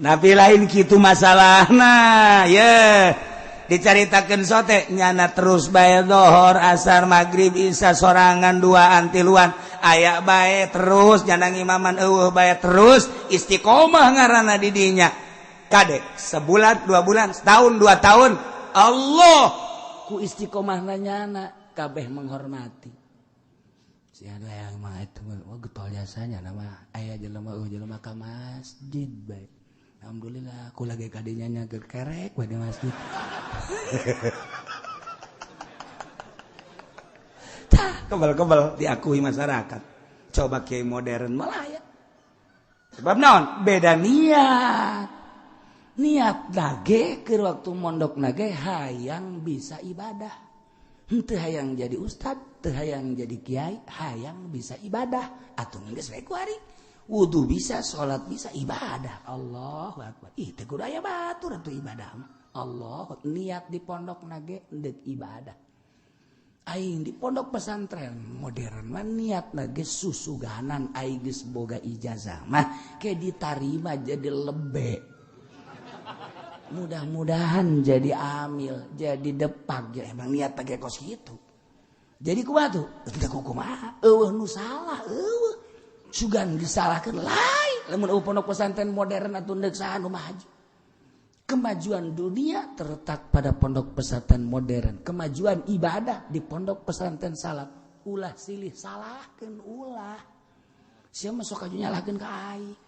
Nabi lain kitu masalahna ye. Dicaritakeun sote nyana terus bae dohor asar magrib isya sorangan duaan tiluan aya bae terus nyana ngimaman eueuh bae terus istiqomah ngaranna di dinya. Kade sebulan 2 bulan setahun 2 tahun Allah ku istiqomahna nyana kabeh menghormati. Si ada yang mah itu wah getol jasanya nama aya jelema eueuh jelema ka masjid bae. Alhamdulillah aku lagi kadinya nyager kerek bae di masjid. Tah kebal-kebal diakui masyarakat. Coba kiai modern malah ya. Sebab naon? Beda niat. Niat nage ke waktu mondok nage hayang bisa ibadah. Henteu hayang jadi ustad, teu hayang jadi kiai, hayang bisa ibadah. Atuh geus we ku ari. Wudu bisa, salat bisa, ibadah. Allahu akbar. Ih teu kudu aya batur atuh ibadah mah. Allah niat di pondok nage deuk ibadah. Aing di pondok pesantren modern mah niat nage susuganan aing geus boga ijazah mah ke ditarima jadi lebe. Mudah-mudahan jadi amil, jadi depak, ya emang niat pakai kos gitu. Jadi kumaha tuh? Teu kumaha? Eueuh nu salah, eueuh. Sugan disalahkeun lain. Lamun eueuh pondok pesantren modern atuh deuk saha nu maju. Kemajuan dunia terletak pada pondok pesantren modern. Kemajuan ibadah di pondok pesantren salaf. Ulah silih salahkeun ulah. Sia mah sok aju nyalahkeun ka aing.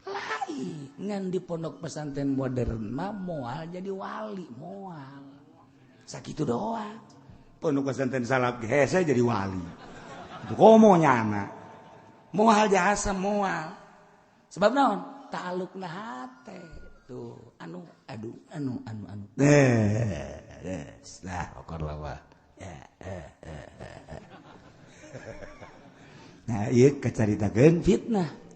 Lain ngan di pondok pesantren modern mah moal jadi wali moal sakitu doang. Pondok pesantren salaf hese jadi wali itu komo nyana moal jasa moal sebab naon ta'alluqna hate tuh anu aduh anu anu anu lah okor lawa nah ieu kacaritakeun fitnah.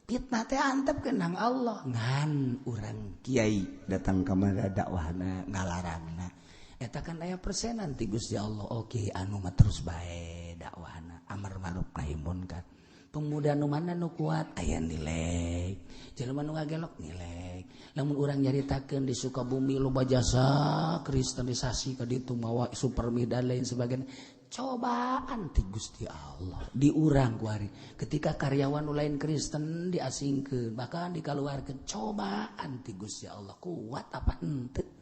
Fitnah teh antep kenang Allah ngan urang kiai datang ka mana dakwahna ngalarangna eta kan aya persenan ti Gusti Allah. Oke anu mah terus bae dakwahna amar ma'ruf nahi munkar. Pemuda nu mana nu kuat aya nilai, jelema nu ngagelok nilai. Lamun urang nyaritakeun di Sukabumi loba jasa kristenisasi ka ditu mawa supermi dan lain sebagainya. Cobaan ti Gusti Allah diurang ku ari ketika karyawan nu lain Kristen diasingkeun bahkan dikaluarkeun cobaan ti Gusti Allah kuat apa henteu.